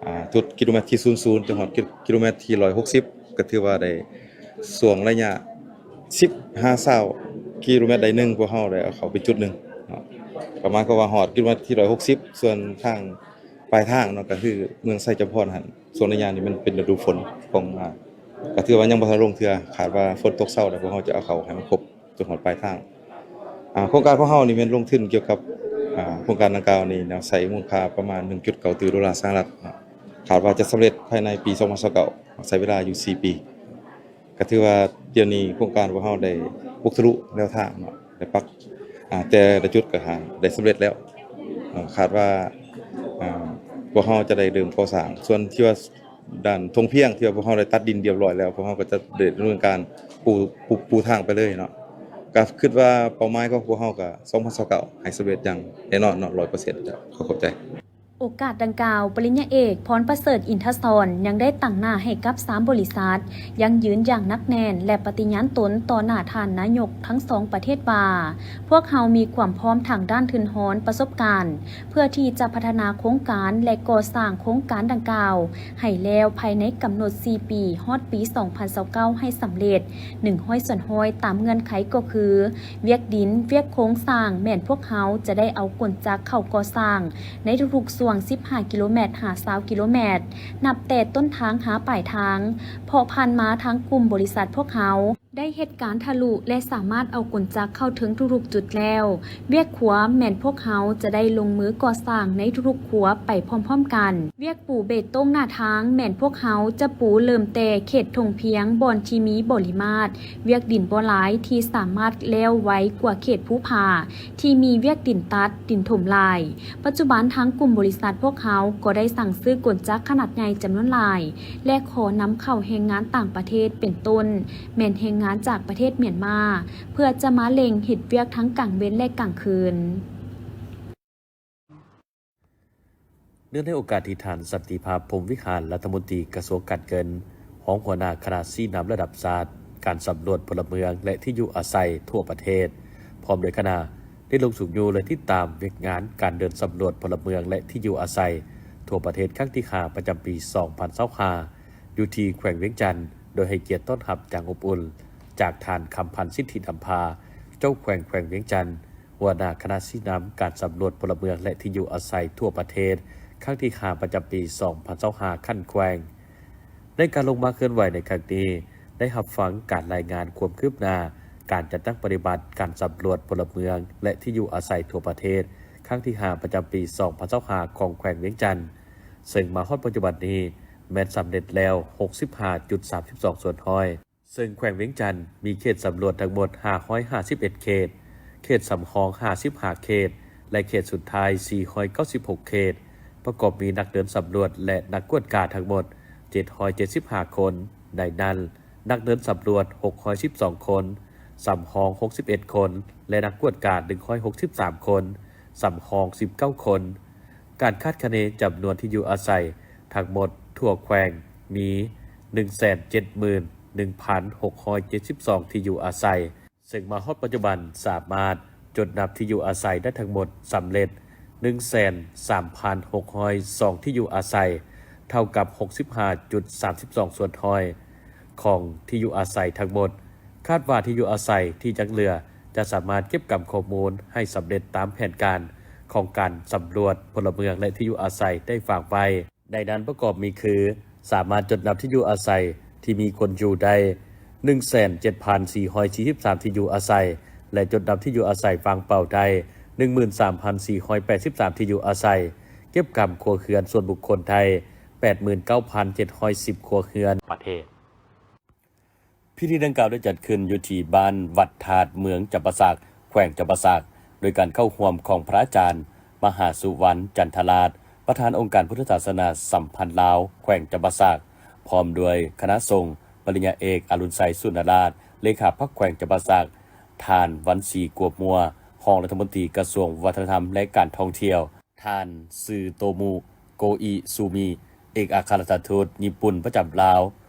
ອາ ຈຸດກິໂລແມັດທີສູນສູນ ຈົນຮອດກິ ກິໂລແມັດທີຮ້ອຍຫົກສິບ ກໍຖືວ່າໄດ້ ຊ່ວງໄລຍະສິບຫາຊາວກິໂລແມັດໃດໜຶ່ງ ພວກເຮົາໄດ້ເອົາເຂົ້າໄປຈຸດໜຶ່ງເນາະ, ກໍໝາຍຄວາມວ່າຮອດກິໂລແມັດທີຮ້ອຍຫົກສິບ. ສ່ວນທາງປາຍທາງເນາະ ກໍຄືເມືອງໄຊຈຳພອນຫັ້ນ ຊ່ວງໄລຍະນີ້ມັນເປັນລະດູຝົນຂອງ ອາ ກໍຖືວ່າຍັງບໍ່ທັນລົງເທື່ອ, ຄາດວ່າຝົນຕົກເຊົາແລ້ວ ພວກເຮົາຈະເອົາເຂົ້າໃຫ້ມັນຄົບ ຈົນຮອດປາຍທາງ. ອາ ໂຄງການຂອງເຮົານີ້ແມ່ນລົງທຶນກ່ຽວກັບ ອາ ໂຄງການດັ່ງກ່າວນີ້ເນາະ ໃຊ້ມູນຄ່າປະມານໜຶ່ງຈຸດເກົ້າຕື້ໂດລາສະຫະລັດເນາະ, ຄາດວ່າຈະສຳເລັດພາຍໃນປີສອງພັນຊາວເກົ້າ ໃຊ້ເວລາຢູ່ສີ່ປີ. ກໍຖືວ່າດຽວນີ້ໂຄງການພວກເຮົາໄດ້ບຸກທະລຸແນວທາງເນາະ, ໄດ້ປັກ ອາ ແຕ່ລະຈຸດກໍຫາໄດ້ສຳເລັດແລ້ວ. ອາ ຄາດວ່າ ອາ ພວກເຮົາຈະໄດ້ເລີ່ມກໍ່ສ້າງ. ສ່ວນທີ່ວ່າ ດ້ານທົ່ງພຽງທີ່ວ່າພວກເຮົາໄດ້ຕັດດິນຮຽບຮ້ອຍແລ້ວ, ພວກເຮົາກໍຈະໄດ້ດຳເນີນການປູ ປູ ປູທາງໄປເລີຍເນາະ. ກໍຄິດວ່າເປົ້າໝາຍຂອງພວກເຮົາກໍສອງພັນຊາວເກົ້າ ໃຫ້ສຳເລັດຢ່າງແນ່ນອນເນາະ ຮ້ອຍເປີເຊັນ. ເຈົ້າ ຂໍຂອບໃຈ. ໂອກາດດັ່ງກ່າວ, ປະລິນຍາເອກ ພອນປະເສີດ ອິນທະສອນ ຍັງໄດ້ຕາງໜ້າໃຫ້ກັບສາມບໍລິສັດ ຢັ້ງຢືນຢ່າງໜັກແໜ້ນ ແລະ ປະຕິຍານຕົນຕໍ່ໜ້າທ່ານນາຍົກທັງສອງປະເທດວ່າ ພວກເຮົາມີຄວາມພ້ອມທາງດ້ານທຶນຮອນ, ປະສົບການ ເພື່ອທີ່ຈະພັດທະນາໂຄງການ ແລະ ກໍ່ສ້າງໂຄງການດັ່ງກ່າວໃຫ້ແລ້ວພາຍໃນກຳນົດສີ່ປີ ຮອດປີສອງພັນຊາວເກົ້າ ໃຫ້ສຳເລັດໜຶ່ງຮ້ອຍສ່ວນຮ້ອຍ ຕາມເງື່ອນໄຂກໍຄື ວຽກດິນ, ວຽກໂຄງສ້າງ ແມ່ນພວກເຮົາຈະໄດ້ເອົາກົນຈັກເຂົ້າກໍ່ສ້າງໃນທຸກໆຊ່ວງສິບຫ້າກິໂລແມັດ ຫາ ຊາວກິໂລແມັດ ນັບແຕ່ຕົ້ນທາງຫາປາຍທາງ, ເພາະຜ່ານມາທາງກຸ່ມບໍລິສັດພວກເຮົາ ໄດ້ເຮັດການທະລຸ ແລະ ສາມາດເອົາກົນຈັກເຂົ້າເຖິງທຸກໆຈຸດແລ້ວ. ວຽກຂົວແມ່ນພວກເຮົາຈະໄດ້ລົງມືກໍ່ສ້າງໃນທຸກໆຂົວໄປພ້ອມໆກັນ. ວຽກປູເບຕົງໜ້າທາງແມ່ນພວກເຮົາຈະປູເລີ່ມແຕ່ເຂດທົ່ງພຽງ ບ່ອນທີ່ມີບໍລິມາດວຽກດິນບໍ່ຫຼາຍ ທີ່ສາມາດແລ້ວໄວກວ່າເຂດພູຜາ ທີ່ມີວຽກດິນຕັດ, ດິນຖົມຫຼາຍ. ປັດຈຸບັນທາງກຸ່ມບໍລິສັດພວກເຮົາກໍໄດ້ສັ່ງຊື້ກົນຈັກຂະໜາດໃຫຍ່ຈຳນວນຫຼາຍ ແລະ ຂໍນຳເຂົ້າແຮງງານຕ່າງປະເທດ ເປັນຕົ້ນແມ່ນແຮງງານຈາກປະເທດມຽນມາ ເພື່ອຈະມາເລັ່ງເຮັດວຽກທັງກາງເວັນ ແລະ ກາງຄືນ. ເນື່ອງໃນໂອກາດທີ່ທ່ານ ສັນຕິພາບ ພົມວິຫານ ລັດຖະມົນຕີກະຊວງການເງິນ, ຮອງຫົວໜ້າຄະນະຊີ້ນຳລະດັບຊາດການສຳຫຼວດພົນລະເມືອງ ແລະ ທີ່ຢູ່ອາໄສທົ່ວປະເທດ ພ້ອມດ້ວຍຄະນະ ໄດ້ລົງຊຸກຍູ້ ແລະ ຕິດຕາມວຽກງານການເດີນສຳຫຼວດພົນລະເມືອງ ແລະ ທີ່ຢູ່ອາໄສທົ່ວປະເທດ ຄັ້ງທີຫ້າ ປະຈຳປີສອງພັນຊາວຫ້າ ຢູ່ທີ່ແຂວງວຽງຈັນ, ໂດຍໃຫ້ກຽດຕ້ອນຮັບຢ່າງອົບອຸ່ນຈາກທ່ານ ຄຳພັນ ສິດທິນຳພາ ເຈົ້າແຂວງແຂວງວຽງຈັນ, ຫົວໜ້າຄະນະຊີ້ນຳການສຳຫຼວດພົນລະເມືອງ ແລະ ທີ່ຢູ່ອາໄສທົ່ວປະເທດ ຄັ້ງທີຫ້າ ປະຈຳປີສອງພັນຊາວຫ້າ ຂັ້ນແຂວງ. ໃນການລົງມາເຄື່ອນໄຫວໃນຄັ້ງນີ້, ໄດ້ຮັບຟັງການລາຍງານຄວາມຄືບໜ້າການຈັດຕັ້ງປະຕິບັດການສຳຫຼວດພົນລະເມືອງ ແລະ ທີ່ຢູ່ອາໄສທົ່ວປະເທດ ຄັ້ງທີຫ້າ ປະຈຳປີສອງພັນຊາວຫ້າ ຂອງແຂວງວຽງຈັນ, ເຊິ່ງມາຮອດປັດຈຸບັນນີ້ແມ່ນສຳເລັດແລ້ວຫົກສິບຫ້າຈຸດສາມສິບສອງສ່ວນຮ້ອຍ. ເຊິ່ງແຂວງວຽງຈັນມີເຂດສຳຫຼວດທັງໝົດຫ້າຮ້ອຍຫ້າສິບເອັດເຂດ, ເຂດສຳຮອງຫ້າສິບຫ້າເຂດ ແລະ ເຂດສຸດທ້າຍສີ່ຮ້ອຍເກົ້າສິບຫົກເຂດ, ປະກອບມີນັກເດີນສຳຫຼວດ ແລະ ນັກກວດກາທັງໝົດເຈັດຮ້ອຍເຈັດສິບຫ້າຄົນ. ໃນນັ້ນ, ນັກເດີນສຳຫຼວດຫົກຮ້ອຍສິບສອງຄົນ, ສຳຮອງຫົກສິບເອັດຄົນ ແລະ ນັກກວດກາໜຶ່ງຮ້ອຍຫົກສິບສາມຄົນ, ສຳຮອງສິບເກົ້າຄົນ. ການຄາດຄະເນຈຳນວນທີ່ຢູ່ອາໄສທັງໝົດທົ່ວແຂວງມີໜຶ່ງແສນເຈັດໝື່ນໜຶ່ງພັນຫົກຮ້ອຍເຈັດສິບສອງທີ່ຢູ່ອາໄສ, ເຊິ່ງມາຮອດປັດຈຸບັນສາມາດຈົດນັບທີ່ຢູ່ອາໄສໄດ້ທັງໝົດສຳເລັດໜຶ່ງແສນສາມພັນຫົກຮ້ອຍສອງທີ່ຢູ່ອາໄສ, ເທົ່າກັບຫົກສິບຫ້າຈຸດສາມສິບສອງສ່ວນຮ້ອຍຂອງທີ່ຢູ່ອາໄສທັງໝົດ. ຄາດວ່າທີ່ຢູ່ອາໄສທີ່ຍັງເຫຼືອຈະສາມາດເກັບກຳຂໍ້ມູນໃຫ້ສຳເລັດຕາມແຜນການຂອງການສຳຫຼວດພົນລະເມືອງ ແລະ ທີ່ຢູ່ອາໄສໄດ້ວາງໄວ້. ໃນນັ້ນປະກອບມີຄື ສາມາດຈົດນັບທີ່ຢູ່ອາໄສທີ່ມີຄົນຢູ່ໄດ້ໜຶ່ງແສນເຈັດພັນສີ່ຮ້ອຍສີ່ສິບສາມທີ່ຢູ່ອາໄສ ແລະ ຈົດນັບທີ່ຢູ່ອາໄສວາງເປົ່າໄດ້ໜຶ່ງໝື່ນສາມພັນສີ່ຮ້ອຍແປດສິບສາມທີ່ຢູ່ອາໄສ, ເກັບກຳຄົວເຮືອນສ່ວນບຸກຄົນໄດ້ແປດໝື່ນເກົ້າພັນເຈັດຮ້ອຍສິບຄົວເຮືອນ. ປະເທດ ພິທີດັ່ງກ່າວໄດ້ຈັດຂຶ້ນຢູ່ທີ່ບ້ານວັດທາດ ເມືອງຈຳປາສັກ ແຂວງຈຳປາສັກ, ໂດຍການເຂົ້າຮ່ວມຂອງພະອາຈານ ມະຫາສຸວັນ ຈັນທະລາດ ປະທານອົງການພຸດທະສາສະໜາສຳພັນລາວ ແຂວງຈຳປາສັກ, ພ້ອມດ້ວຍຄະນະສົງ, ປະລິນຍາເອກ ອະລຸນໄຊ ສຸນນະລາດ ເລຂາພັກແຂວງຈຳປາສັກ, ທ່ານ ວັນສີ ກົວມົວ ຮອງລັດຖະມົນຕີກະຊວງວັດທະນະທຳ ແລະ ການທ່ອງທ່ຽວ, ທ່ານ ຊືໂຕມຸ ໂກອິຊູມິ ເອກອັກຄະລັດຖະທູດຍີ່ປຸ່ນປະຈຳລາວ,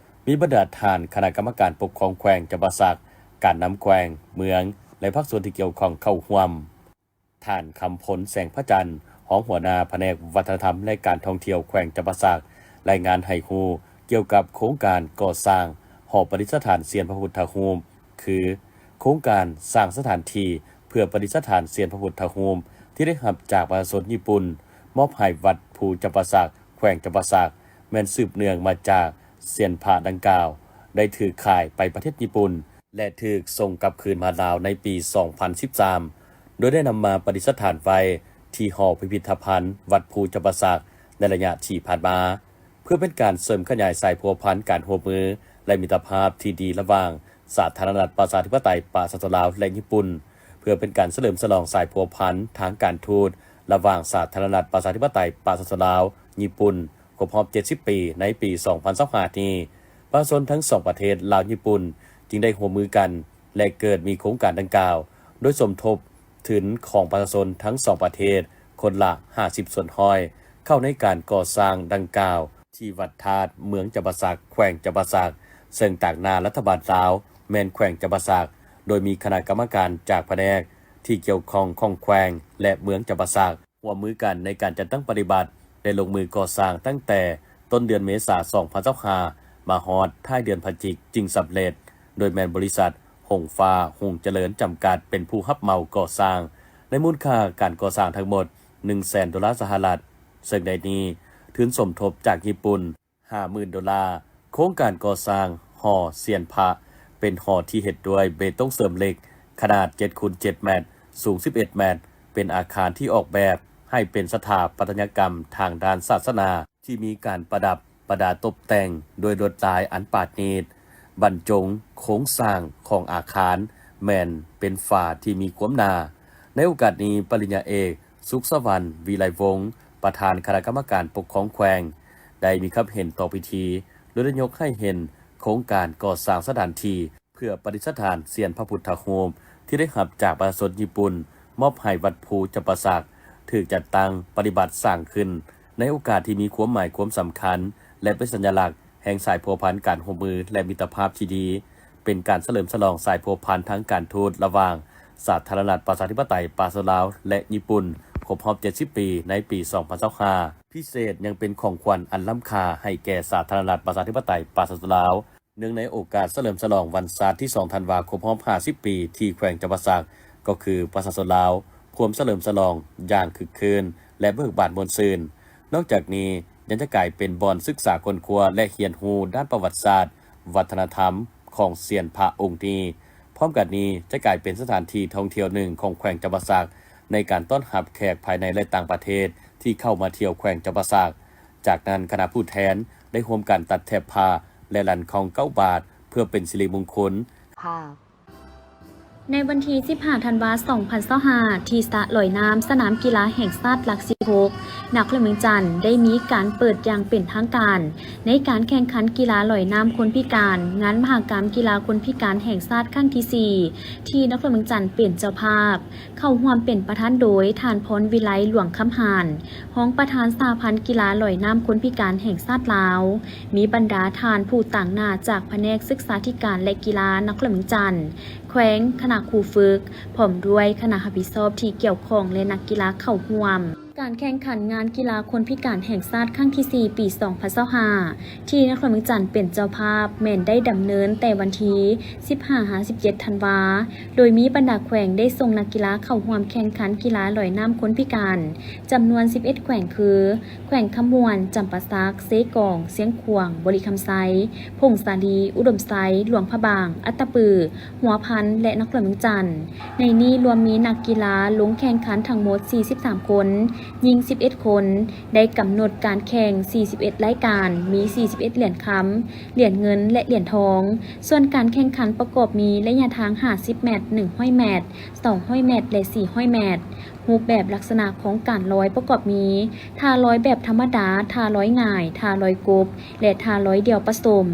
ມີບັນດາທ່ານຄະນະກຳມະການປົກຄອງແຂວງຈຳປາສັກ, ການນຳແຂວງ, ເມືອງ ແລະ ພາກສ່ວນທີ່ກ່ຽວຂ້ອງເຂົ້າຮ່ວມ. ທ່ານ ຄຳພົນ ແສງພະຈັນ ຮອງຫົວໜ້າພະແນກວັດທະນະທຳ ແລະ ການທ່ອງທ່ຽວແຂວງຈຳປາສັກ ລາຍງານໃຫ້ຮູ້ກ່ຽວກັບໂຄງການກໍ່ສ້າງຫໍປະດິດສະຖານຊຽນພະພຸດທະຮູບ ຄື ໂຄງການສ້າງສະຖານທີ່ເພື່ອປະດິດສະຖານຊຽນພະພຸດທະຮູບ ທີ່ໄດ້ຮັບຈາກປະຊາຊົນຍີ່ປຸ່ນ ມອບໃຫ້ວັດພູຈຳປາສັກ ແຂວງຈຳປາສັກ ແມ່ນສືບເນື່ອງມາຈາກຊຽນພະດັ່ງກ່າວ ໄດ້ຖືກຂາຍໄປປະເທດຍີ່ປຸ່ນ ແລະ ຖືກສົ່ງກັບຄືນມາລາວໃນປີສອງພັນສິບສາມ ໂດຍໄດ້ນຳມາປະດິດສະຖານໄວ້ທີ່ຫໍພິພິດທະພັນວັດພູຈຳປາສັກໃນໄລຍະທີ່ຜ່ານມາ. ເພື່ອເປັນການເສີມຂະຫຍາຍສາຍພົວພັນການຮ່ວມມື ແລະ ມິດຕະພາບທີ່ດີລະຫວ່າງສາທາລະນະລັດປະຊາທິປະໄຕປະຊາຊົນລາວ ແລະ ຍີ່ປຸ່ນ, ເພື່ອເປັນການສະເຫຼີມສະຫຼອງສາຍພົວພັນທາງການທູດລະຫວ່າງສາທາລະນະລັດປະຊາທິປະໄຕປະຊາຊົນລາວ ຍີ່ປຸ່ນ ຄົບຮອບເຈັດສິບປີໃນປີສອງພັນຊາວຫ້ານີ້, ປະຊາຊົນທັງສອງປະເທດລາວຍີ່ປຸ່ນ ຈຶ່ງໄດ້ຮ່ວມມືກັນ ແລະ ເກີດມີໂຄງການດັ່ງກ່າວ ໂດຍສົມທົບທຶນຂອງປະຊາຊົນທັງສອງປະເທດຄົນລະຫ້າສິບສ່ວນຮ້ອຍ ເຂົ້າໃນການກໍ່ສ້າງດັ່ງກ່າວ ທີ່ວັດທາດ ເມືອງຈຳປາສັກ ແຂວງຈຳປາສັກ ເຊິ່ງຕາງໜ້າລັດຖະບານລາວແມ່ນແຂວງຈຳປາສັກ ໂດຍມີຄະນະກຳມະການຈາກພະແນກທີ່ກ່ຽວຂ້ອງຂອງແຂວງ ແລະ ເມືອງຈຳປາສັກ ຮ່ວມມືກັນໃນການຈັດຕັ້ງປະຕິບັດ ແລະ ລົງມືກໍ່ສ້າງຕັ້ງແຕ່ຕົ້ນເດືອນເມສາ ສອງພັນຊາວຫ້າ ມາຮອດທ້າຍເດືອນພະຈິກ ຈຶ່ງສຳເລັດ, ໂດຍແມ່ນບໍລິສັດ ຫົງຟ້າ ຮຸ່ງຈະເລີນ ຈຳກັດ ເປັນຜູ້ຮັບເໝົາກໍ່ສ້າງ ໃນມູນຄ່າການກໍ່ສ້າງທັງໝົດໜຶ່ງແສນໂດລາສະຫະລັດ, ເຊິ່ງໃນນີ້ທຶນສົມທົບຈາກຍີ່ປຸ່ນ ຫ້າໝື່ນໂດລາ. ໂຄງການກໍ່ສ້າງຫໍຊຽນພະ ເປັນຫໍທີ່ເຮັດດ້ວຍເບຕົງເສີມເຫຼັກ ຂະໜາດເຈັດຄູນເຈັດແມັດ, ສູງສິບເອັດແມັດ, ເປັນອາຄານທີ່ອອກແບບໃຫ້ເປັນສະຖາປັດຕະຍະກຳທາງດ້ານສາສະໜາ ທີ່ມີການປະດັບປະດາຕົບແຕ່ງດ້ວຍລວດລາຍອັນປານີດ, ບັນຈົງໂຄງສ້າງຂອງອາຄານແມ່ນເປັນຝາທີ່ມີຄວາມໜາ. ໃນໂອກາດນີ້, ປະລິນຍາເອກ ສຸກສະຫວັນ ວິໄລວົງ ປະທານຄະນະກຳມະການປົກຄອງແຂວງ ໄດ້ມີຄຳເຫັນຕໍ່ພິທີ ໂດຍໄດ້ຍົກໃຫ້ເຫັນໂຄງການກໍ່ສ້າງສະຖານທີ່ເພື່ອປະດິດສະຖານຊຽນພະພຸດທະຮູບ ທີ່ໄດ້ຮັບຈາກປະຊາຊົນຍີ່ປຸ່ນມອບໃຫ້ວັດພູຈຳປາສັກ ຖືກຈັດຕັ້ງປະຕິບັດສ້າງຂຶ້ນໃນໂອກາດທີ່ມີຄວາມໝາຍຄວາມສຳຄັນ ແລະ ເປັນສັນຍະລັກ ແຫ່ງສາຍພົວພັນການຮ່ວມມື ແລະ ມິດຕະພາບທີ່ດີ, ເປັນການສະເຫຼີມສະຫຼອງສາຍພົວພັນທາງການທູດລະຫວ່າງສາທາລະນະລັດປະຊາທິປະໄຕປະຊາຊົນລາວ ແລະ ຍີ່ປຸ່ນ ຄົບຮອບເຈັດສິບປີໃນປີສອງພັນຊາວຫ້າ. ພິເສດຍັງເປັນຂອງຂວັນອັນລ້ຳຄ່າໃຫ້ແກ່ສາທາລະນະລັດປະຊາທິປະໄຕປະຊາຊົນລາວ ເນື່ອງໃນໂອກາດສະເຫຼີມສະຫຼອງວັນຊາດທີສອງທັນວາ ຄົບຮອບຫ້າສິບປີທີ່ແຂວງຈຳປາສັກ, ກໍຄືປະຊາຊົນລາວພວມສະເຫຼີມສະຫຼອງຢ່າງຄຶກຄື້ນ ແລະ ເບີກບານມ່ວນຊື່ນ. ນອກຈາກນີ້ ຍັງຈະກາຍເປັນບ່ອນສຶກສາຄົ້ນຄວ້າ ແລະ ຮຽນຮູ້ດ້ານປະຫວັດສາດ, ວັດທະນະທຳ, ຂອງຊຽນພະອົງນີ້. ພ້ອມກັນນີ້ຈະກາຍເປັນສະຖານທີ່ທ່ອງທ່ຽວໜຶ່ງຂອງແຂວງຈຳປາສັກ ໃນການຕ້ອນຮັບແຂກພາຍໃນ ແລະ ຕ່າງປະເທດທີ່ເຂົ້າມາທ່ຽວແຂວງຈຳປາສັກ. ຈາກນັ້ນຄະນະຜູ້ແທນໄດ້ຮ່ວມກັນຕັດແຖບຜ້າ ແລະ ລັນຄອງເກົ້າບາດ ເພື່ອເປັນສິລິມຸງຄຸນ. ໃນວັນທີສິບຫ້າ ທັນວາ ສອງພັນຊາວຫ້າ ທີ່ສະລອຍນ້ຳສະໜາມກິລາແຫ່ງຊາດຫຼັກສິບຫົກ ນະຄອນຫຼວງວຽງຈັນ ໄດ້ມີການເປີດຢ່າງເປັນທາງການ ໃນການແຂ່ງຂັນກິລາລອຍນ້ຳຄົນພິການ ງານມະຫະກຳກິລາຄົນພິການແຫ່ງຊາດຄັ້ງທີສີ່ ທີ່ນະຄອນຫຼວງວຽງຈັນເປັນເຈົ້າພາບ. ເຂົ້າຮ່ວມເປັນປະທານໂດຍ ທ່ານ ພອນວິໄລ ຫຼວງຄຳຫານ ຮອງປະທານສະຫະພັນກິລາລອຍນ້ຳຄົນພິການແຫ່ງຊາດລາວ, ມີບັນດາທ່ານຜູ້ຕາງໜ້າຈາກພະແນກສຶກສາທິການ ແລະ ກິລານະຄອນຫຼວງວຽງຈັນ, ແຂວງ, ຄະນະຄູຝຶກ, ພ້ອມດ້ວຍຄະນະຮັບຜິດຊອບທີ່ກ່ຽວຂ້ອງ ແລະ ນັກກິລາເຂົ້າຮ່ວມ. ການແຂ່ງຂັນງານກິລາຄົນພິການແຫ່ງຊາດຄັ້ງທີສີ່ ປີສອງພັນຊາວຫ້າ ທີ່ນະຄອນຫຼວງວຽງຈັນເປັນເຈົ້າພາບ ແມ່ນໄດ້ດຳເນີນແຕ່ວັນທີສິບຫ້າ ຫາ ສິບເຈັດ ທັນວາ ໂດຍມີບັນດາແຂວງໄດ້ສົ່ງນັກກິລາເຂົ້າຮ່ວມແຂ່ງຂັນກິລາລອຍນ້ຳຄົນພິການ ຈຳນວນສິບເອັດແຂວງ ຄື ແຂວງຄຳມ່ວນ, ຈຳປາສັກ, ເຊກອງ, ຊຽງຂວາງ, ບໍລິຄຳໄຊ, ຜົ້ງສາລີ, ອຸດົມໄຊ, ຫຼວງພະບາງ, ອັດຕະປື, ຫົວພັນ ແລະ ນະຄອນຫຼວງວຽງຈັນ. ໃນນີ້ລວມມີນັກກິລາລົງແຂ່ງຂັນທັງໝົດສີ່ສິບສາມຄົນ, ຍິງສິບເອັດຄົນ, ໄດ້ກຳນົດການແຂ່ງສີ່ສິບເອັດລາຍການ, ມີສີ່ສິບເອັດຫຼຽນຄຳ, ຫຼຽນເງິນ ແລະ ຫຼຽນທອງ. ສ່ວນການແຂ່ງຂັນປະກອບມີໄລຍະທາງຫ້າສິບແມັດ, ໜຶ່ງຮ້ອຍແມັດ, ສອງຮ້ອຍແມັດ ແລະ ສີ່ຮ້ອຍແມັດ. ຮູບແບບລັກສະນະຂອງການລອຍປະກອບມີ ທ່າລອຍແບບທຳມະດາ, ທ່າລອຍຫງາຍ, ທ່າລອຍກົບ ແລະ ທ່າລອຍດ່ຽວປະສົມ.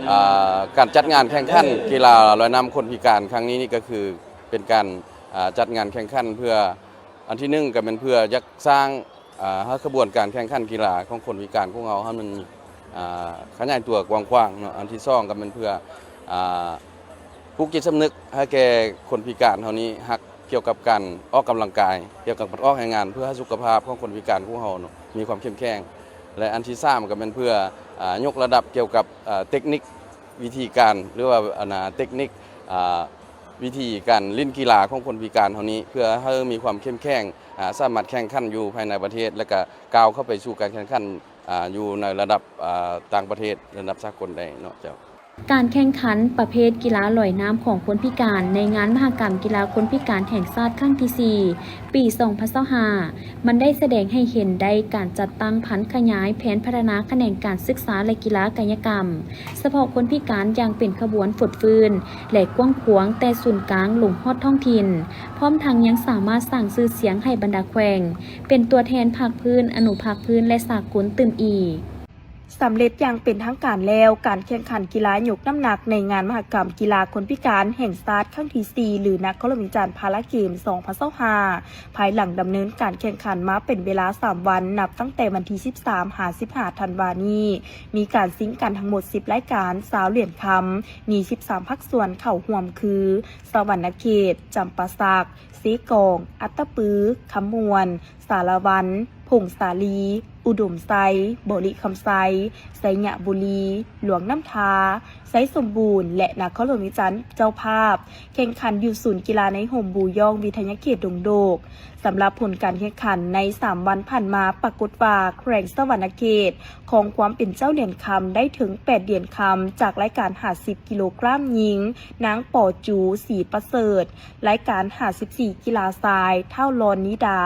ອ່າ ການຈັດງານແຂ່ງຂັນກິລາລອຍນ້ຳຄົນພິການຄັ້ງນີ້ນີ້ກໍຄືເປັນການ ອ່າ ຈັດງານແຂ່ງຂັນເພື່ອ ອັນທີໜຶ່ງກໍແມ່ນເພື່ອຢາກສ້າງ ອ່າ ໃຫ້ຂະບວນການແຂ່ງຂັນກິລາຂອງຄົນພິການຂອງເຮົາໃຫ້ມັນ ອ່າ ຂະຫຍາຍຕົວກວ້າງຂວາງເນາະ. ອັນທີສອງກໍແມ່ນເພື່ອ ອ່າ ປູກຈິດສຳນຶກໃຫ້ແກ່ຄົນພິການເຮົານີ້ຮັກ ກ່ຽວກັບການອອກກຳລັງກາຍ, ກ່ຽວກັບການອອກແຮງງານ ເພື່ອໃຫ້ສຸຂະພາບຂອງຄົນພິການຂອງເຮົາເນາະ ມີຄວາມເຂັ້ມແຂງ ແລະ ອັນທີສາມກໍແມ່ນເພື່ອ ອ່າ ຍົກລະດັບກ່ຽວກັບ ເອີ ເຕັກນິກວິທີການ ຫຼືວ່າ ອັນນ່າ ເຕັກນິກ ອ່າ ວິທີການຫຼິ້ນກິລາຂອງຄົນພິການເຮົານີ້ ເພື່ອໃຫ້ມີຄວາມເຂັ້ມແຂງ ອ່າ ສາມາດແຂ່ງຂັນຢູ່ພາຍໃນປະເທດ ແລະ ກະກ້າວເຂົ້າໄປສູ່ການແຂ່ງຂັນ ອ່າ ຢູ່ໃນລະດັບ ອ່າ ຕ່າງປະເທດ ລະດັບສາກົນໄດ້ເນາະເຈົ້າ. ການແຂ່ງຂັນປະເພດກິລາລອຍນ້ຳຂອງຄົນພິການ ໃນງານມະຫະກຳກິລາຄົນພິການແຫ່ງຊາດຄັ້ງທີສີ່ ປີສອງພັນຊາວຫ້າ ມັນໄດ້ສະແດງໃຫ້ເຫັນໄດ້ການຈັດຕັ້ງຜັນຂະຫຍາຍແຜນພັດທະນາຂະແໜງການສຶກສາ ແລະ ກິລາກາຍະກຳ ສະເພາະຄົນພິການຢ່າງເປັນຂະບວນຟົດຟື້ນ ແລະ ກວ້າງຂວາງແຕ່ສູນກາງລົງຮອດທ້ອງຖິ່ນ, ພ້ອມທັງຍັງສາມາດສ້າງຊື່ສຽງໃຫ້ບັນດາແຂວງ ເປັນຕົວແທນພາກພື້ນ, ອະນຸພາກພື້ນ ແລະ ສາກົນຕື່ມອີກ. ສຳເລັດຢ່າງເປັນທາງການແລ້ວ, ການແຂ່ງຂັນກິລາຍົກນ້ຳໜັກໃນງານມະຫະກຳກິລາຄົນພິການແຫ່ງຊາດຄັ້ງທີສີ່ ຫຼື ນະຄອນຫຼວງວຽງຈັນພາລາເກມສອງພັນຊາວຫ້າ ພາຍຫຼັງດຳເນີນການແຂ່ງຂັນມາເປັນເວລາສາມວັນ ນັບຕັ້ງແຕ່ວັນທີສິບສາມ ຫາ ສິບຫ້າ ທັນວານີ້ ມີການຊິງກັນທັງໝົດສິບລາຍການ ຊາວຫຼຽນຄຳ, ມີສິບສາມພາກສ່ວນເຂົ້າຮ່ວມຄື ສະຫວັນນະເຂດ, ຈຳປາສັກ, ເຊກອງ, ອັດຕະປື, ຄຳມ່ວນ, ສາລະວັນ, ຜົ້ງສາລີ, ອຸດົມໄຊ, ບໍລິຄຳໄຊ, ໄຊຍະບູລີ, ຫຼວງນ້ຳທາ, ໄຊສົມບູນ ແລະ ນະຄອນຫຼວງວຽງຈັນເຈົ້າພາບ ແຂ່ງຂັນຢູ່ສູນກິລາໃນຮົ່ມບູຢອງ ວິທະຍາເຂດດົງໂດກ. ສຳລັບຜົນການແຂ່ງຂັນໃນສາມວັນຜ່ານມາ ປາກົດວ່າແຂວງສະຫວັນນະເຂດ ຄອງຄວາມເປັນເຈົ້າຫຼຽນຄຳໄດ້ເຖິງແປດຫຼຽນຄຳ ຈາກລາຍການຫ້າສິບກິໂລກຣາມຍິງ ນາງ ປໍຈູ ສີປະເສີດ, ລາຍການຫ້າສິບສີ່ກິລາຊາຍ ທ້າວ ລອນນິດາ,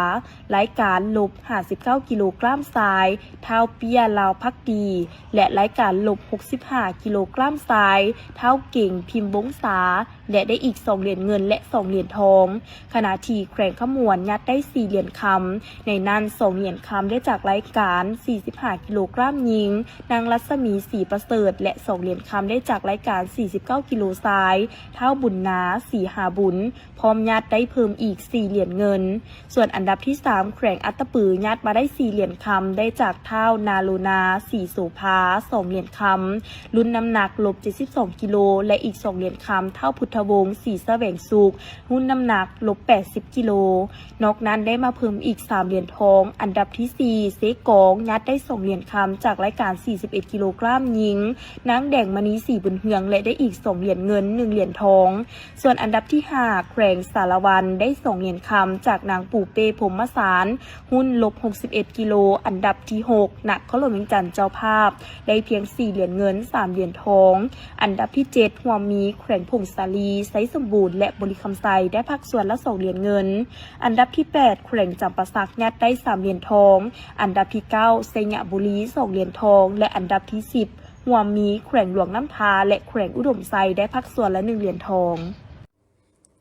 ລາຍການລົບຫ້າສິບເກົ້າກິໂລກຣາມຊາຍ ທ້າວ ເປ້ຍ ລາວພັກດີ ແລະ ລາຍການລົບຫົກສິບຫ້າກິໂລກຣາມຊາຍ ທ້າວ ເກັ່ງ ພິມວົງສາ ແລະ ໄດ້ອີກສອງຫຼຽນເງິນ ແລະ ສອງຫຼຽນທອງ. ຂະນະທີ່ແຂວງຄຳມ່ວນຍາດໄດ້ສີ່ຫຼຽນຄຳ, ໃນນັ້ນສອງຫຼຽນຄຳໄດ້ຈາກລາຍການສີ່ສິບຫ້າກິໂລກຣາມຍິງ ນາງ ລັດສະໝີ ສີປະເສີດ ແລະ ສອງຫຼຽນຄຳໄດ້ຈາກລາຍການສີ່ສິບເກົ້າກິໂລຊາຍ ທ້າວ ບຸນນາ ສີຫາບຸນ ພ້ອມຍາດໄດ້ເພີ່ມອີກສີ່ຫຼຽນເງິນ. ສ່ວນອັນດັບທີສາມ ແຂວງອັດຕະປືຍາດມາໄດ້ສີ່ຫຼຽນຄຳ ໄດ້ຈາກທ້າວ ນາໂລນາ ສີໂສພາ ສອງຫຼຽນຄຳ ລຸ້ນນ້ຳໜັກລົບເຈັດສິບສອງກິໂລ ແລະ ອີກສອງຫຼຽນຄຳ ທ້າວ ພຸດທ ວະວົງ ສີສະແຫວງສຸກ ຮຸ່ນນ້ຳໜັກລົບແປດສິບກິໂລ. ນອກນັ້ນໄດ້ມາເພີ່ມອີກສາມຫຼຽນທອງ, ອັນດັບທີສີ່ ເຊກອງ ຍາດໄດ້ສອງຫຼຽນຄຳຈາກລາຍການສີ່ສິບເອັດກິໂລກຣາມຍິງ ນາງແດງມະນີ ສີບຸນເຮືອງ ແລະ ໄດ້ອີກສອງຫຼຽນເງິນ ໜຶ່ງຫຼຽນທອງ. ສ່ວນອັນດັບທີຫ້າ ແຂວງສາລະວັນ ໄດ້ສອງຫຼຽນຄຳຈາກນາງປູເປ້ ພົມມະສານ ຮຸ່ນລົບຫົກສິບເອັດກິໂລ. ອັນດັບທີຫົກ ນະຄອນຫຼວງວຽງຈັນເຈົ້າພາບ ໄດ້ພຽງສີ່ຫຼຽນເງິນ ສາມຫຼຽນທອງ. ອັນດັບທີເຈັດ ຮ່ວມມີແຂວງຜົ້ງສາລີ, ໄຊສົມບູນ ແລະ ບໍລິຄຳໄຊ ໄດ້ພາກສ່ວນລະສອງຫຼຽນເງິນ. ອັນດັບທີແປດ ແຂວງຈຳປາສັກ ຍາດໄດ້ສາມຫຼຽນທອງ. ອັນດັບທີເກົ້າ ໄຊຍະບູລີ ສອງຫຼຽນທອງ ແລະ ອັນດັບທີສິບ ຮ່ວມມີແຂວງຫຼວງນ້ຳທາ ແລະ ແຂວງອຸດົມໄຊ ໄດ້ພາກສ່ວນລະໜຶ່ງຫຼຽນທອງ.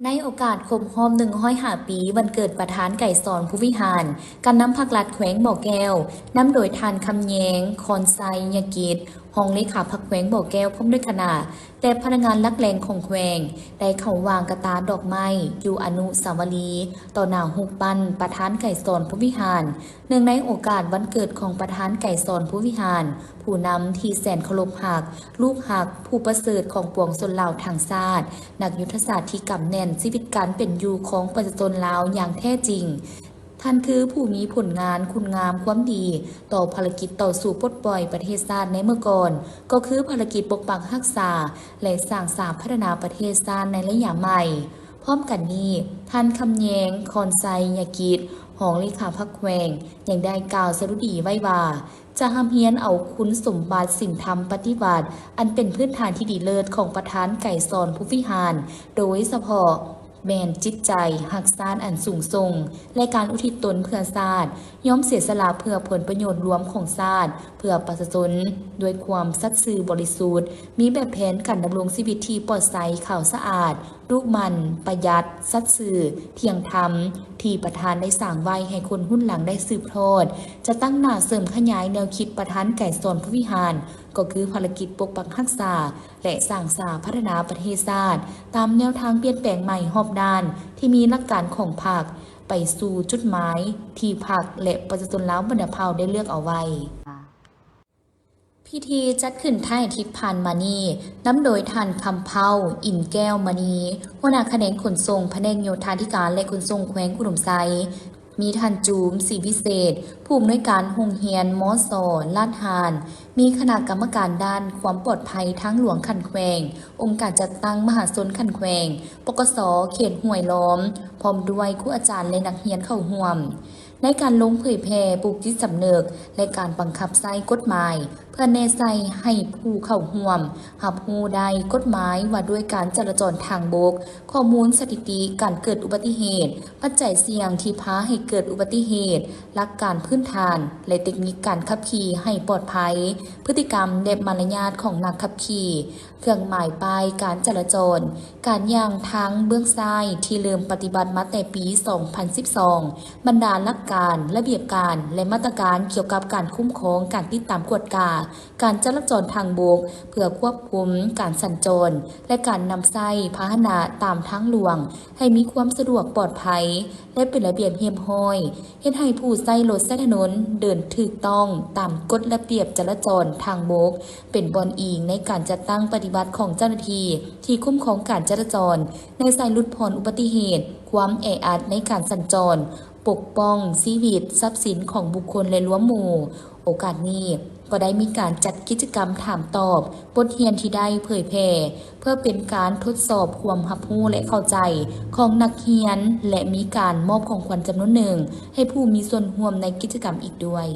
ໃນໂອກາດຄົບຮອບໜຶ່ງຮ້ອຍຫ້າປີວັນເກີດປະທານໄກສອນ ພູວິຫານ, ການນຳພັກລັດແຂວງບໍ່ແກ້ວ ນຳໂດຍທ່ານ ຄຳແຍງ ຄອນໄຊຍະກິດ ຮອງເລຂາພັກແຂວງບໍ່ແກ້ວ ພ້ອມດ້ວຍຄະນະ ແລະ ພະນັກງານຫຼັກແຫຼ່ງຂອງແຂວງ ໄດ້ເຂົ້າວາງກະຕ່າດອກໄມ້ຢູ່ອະນຸສາວະລີ ຕໍ່ໜ້າຮູບປັ້ນປະທານໄກສອນ ພູວິຫານ. ເນື່ອງໃນໂອກາດວັນເກີດຂອງປະທານໄກສອນ ພູວິຫານ, ຜູ້ນຳທີ່ແສນເຄົາລົບຮັກ, ລູກຮັກຜູ້ປະເສີດຂອງປວງຊົນລາວທັງຊາດ, ນັກຍຸດທະສາດທີ່ກຳແໜ້ນຊີວິດການເປັນຢູ່ຂອງປະຊາຊົນລາວຢ່າງແທ້ຈິງ. ທ່ານຄືຜູ້ມີຜົນງານຄຸນງາມຄວາມດີຕໍ່ພາລະກິດຕໍ່ສູ້ປົດປ່ອຍປະເທດຊາດໃນເມື່ອກ່ອນ, ກໍຄືພາລະກິດປົກປັກຮັກສາ ແລະ ສ້າງສາພັດທະນາປະເທດຊາດໃນໄລຍະໃໝ່. ພ້ອມກັນນີ້, ທ່ານ ຄຳແຍງ ຄອນໄຊຍະກິດ ຮອງເລຂາພັກແຂວງ ຍັງໄດ້ກ່າວສະດຸດີໄວ້ວ່າ ຈະຮ່ຳຮຽນເອົາຄຸນສົມບັດສິນທຳປະຕິວັດ ອັນເປັນພື້ນຖານທີ່ດີເລີດຂອງປະທານໄກສອນ ພູວິຫານ, ໂດຍສະເພາະແມ່ນຈິດໃຈຮັກຊາດອັນສູງສົ່ງ ແລະ ການອຸທິດຕົນເພື່ອຊາດ, ຍອມເສຍສະຫຼະເພື່ອຜົນປະໂຫຍດລວມຂອງຊາດ, ເພື່ອປະຊາຊົນ, ດ້ວຍຄວາມສັດຊື່ບໍລິສຸດ, ມີແບບແຜນການດຳລົງຊີວິດທີ່ປອດໃສ, ຂາວສະອາດ, ດຸໝັ່ນ, ປະຢັດ, ສັດຊື່, ທ່ຽງທຳ ທີ່ປະທານໄດ້ສ້າງໄວ້ໃຫ້ຄົນຮຸ່ນຫຼັງໄດ້ສືບທອດ, ຈະຕັ້ງໜ້າເສີມຂະຫຍາຍແນວຄິດປະທານໄກສອນ ພູວິຫານ, ກໍຄືພາລະກິດປົກປັກຮັກສາ ແລະ ສ້າງສາພັດທະນາປະເທດຊາດ ຕາມແນວທາງປ່ຽນແປງໃໝ່ຮອບດ້ານ ທີ່ມີຫຼັກການຂອງພັກ ໄປສູ່ຈຸດໝາຍທີ່ພັກ ແລະ ປະຊາຊົນລາວບັນດາເຜົ່າໄດ້ເລືອກເອົາໄວ້. ພິທີຈັດຂຶ້ນທ້າຍອາທິດຜ່ານມານີ້ ນຳໂດຍທ່ານ ຄຳເພົ້າ ອິນແກ້ວມະນີ ຫົວໜ້າຂະແໜງຂົນສົ່ງ ພະແນກໂຍທາທິການ ແລະ ຂົນສົ່ງແຂວງອຸດົມໄຊ, ມີທ່ານ ຈູມ ສີວິເສດ ຜູ້ອຳນວຍການໂຮງຮຽນ ມສ ລາດຮ່ານ, ມີຄະນະກຳມະການດ້ານຄວາມປອດໄພທາງຫຼວງຂັ້ນແຂວງ, ອົງການຈັດຕັ້ງມະຫາຊົນຂັ້ນແຂວງ, ປກສ ເຂດຫ້ວຍລ້ອມ, ພ້ອມດ້ວຍຄູອາຈານ ແລະ ນັກຮຽນເຂົ້າຮ່ວມ. ໃນການລົງເຜີຍແຜ່, ປູກຈິດສຳນຶກ ແລະ ການບັງຄັບໃຊ້ກົດໝາຍ ເພື່ອແນໃສ່ໃຫ້ຜູ້ເຂົ້າຮ່ວມຮັບຮູ້ໄດ້ກົດໝາຍວ່າດ້ວຍການຈະລາຈອນທາງບົກ, ຂໍ້ມູນສະຖິຕິການເກີດອຸບັດຕິເຫດ, ປັດໄຈສ່ຽງທີ່ພາໃຫ້ເກີດອຸບັດຕິເຫດ, ຫຼັກການພື້ນຖານ ແລະ ເຕັກນິກການຂັບຂີ່ໃຫ້ປອດໄພ, ພຶດຕິກຳ ແລະ ມາລະຍາດຂອງນັກຂັບຂີ່, ເຄື່ອງໝາຍປ້າຍການຈະລາຈອນ, ການຍ່າງທາງເບື້ອງຊ້າຍທີ່ເລີ່ມປະຕິບັດມາແຕ່ປີສອງພັນສິບສອງ, ບັນດາຫຼັກການ, ລະບຽບການ ແລະ ມາດຕະການກ່ຽວກັບການຄຸ້ມຄອງ, ການຕິດຕາມກວດກາ, ການຈະລາຈອນທາງບົກ ເພື່ອຄວບຄຸມການສັນຈອນ ແລະ ການນຳໃຊ້ພາຫະນະຕາມທາງຫຼວງໃຫ້ມີຄວາມສະດວກປອດໄພ ແລະ ເປັນລະບຽບຮຽບຮ້ອຍ, ເຮັດໃຫ້ຜູ້ໃຊ້ລົດໃຊ້ຖະໜົນເດີນຖືກຕ້ອງຕາມກົດລະບຽບຈະລາຈອນທາງບົກ ເປັນບ່ອນອີງໃນການຈັດຕັ້ງປະຕິບັດຂອງເຈົ້າໜ້າທີ່ທີ່ຄຸ້ມຄອງການຈະລາຈອນ ໃນສາຍຫຼຸດຜ່ອນອຸບັດຕິເຫດ, ຄວາມແອອັດໃນການສັນຈອນ, ປົກປ້ອງຊີວິດ, ຊັບສິນຂອງບຸກຄົນ ແລະ ລວມໝູ່. ໂອກາດນີ້ກໍໄດ້ມີການຈັດກິດຈະກຳຖາມຕອບບົດຮຽນທີ່ໄດ້ເຜີຍແຜ່ ເພື່ອເປັນການທົດສອບຄວາມຮັບຮູ້ ແລະ ເຂົ້າໃຈຂອງນັກຮຽນ ແລະ ມີການມອບຂອງຂວັນຈຳນວນໜຶ່ງໃຫ້ຜູ້ມີສ່ວນຮ່ວມໃນກິດຈະກຳອີກດ້ວຍ.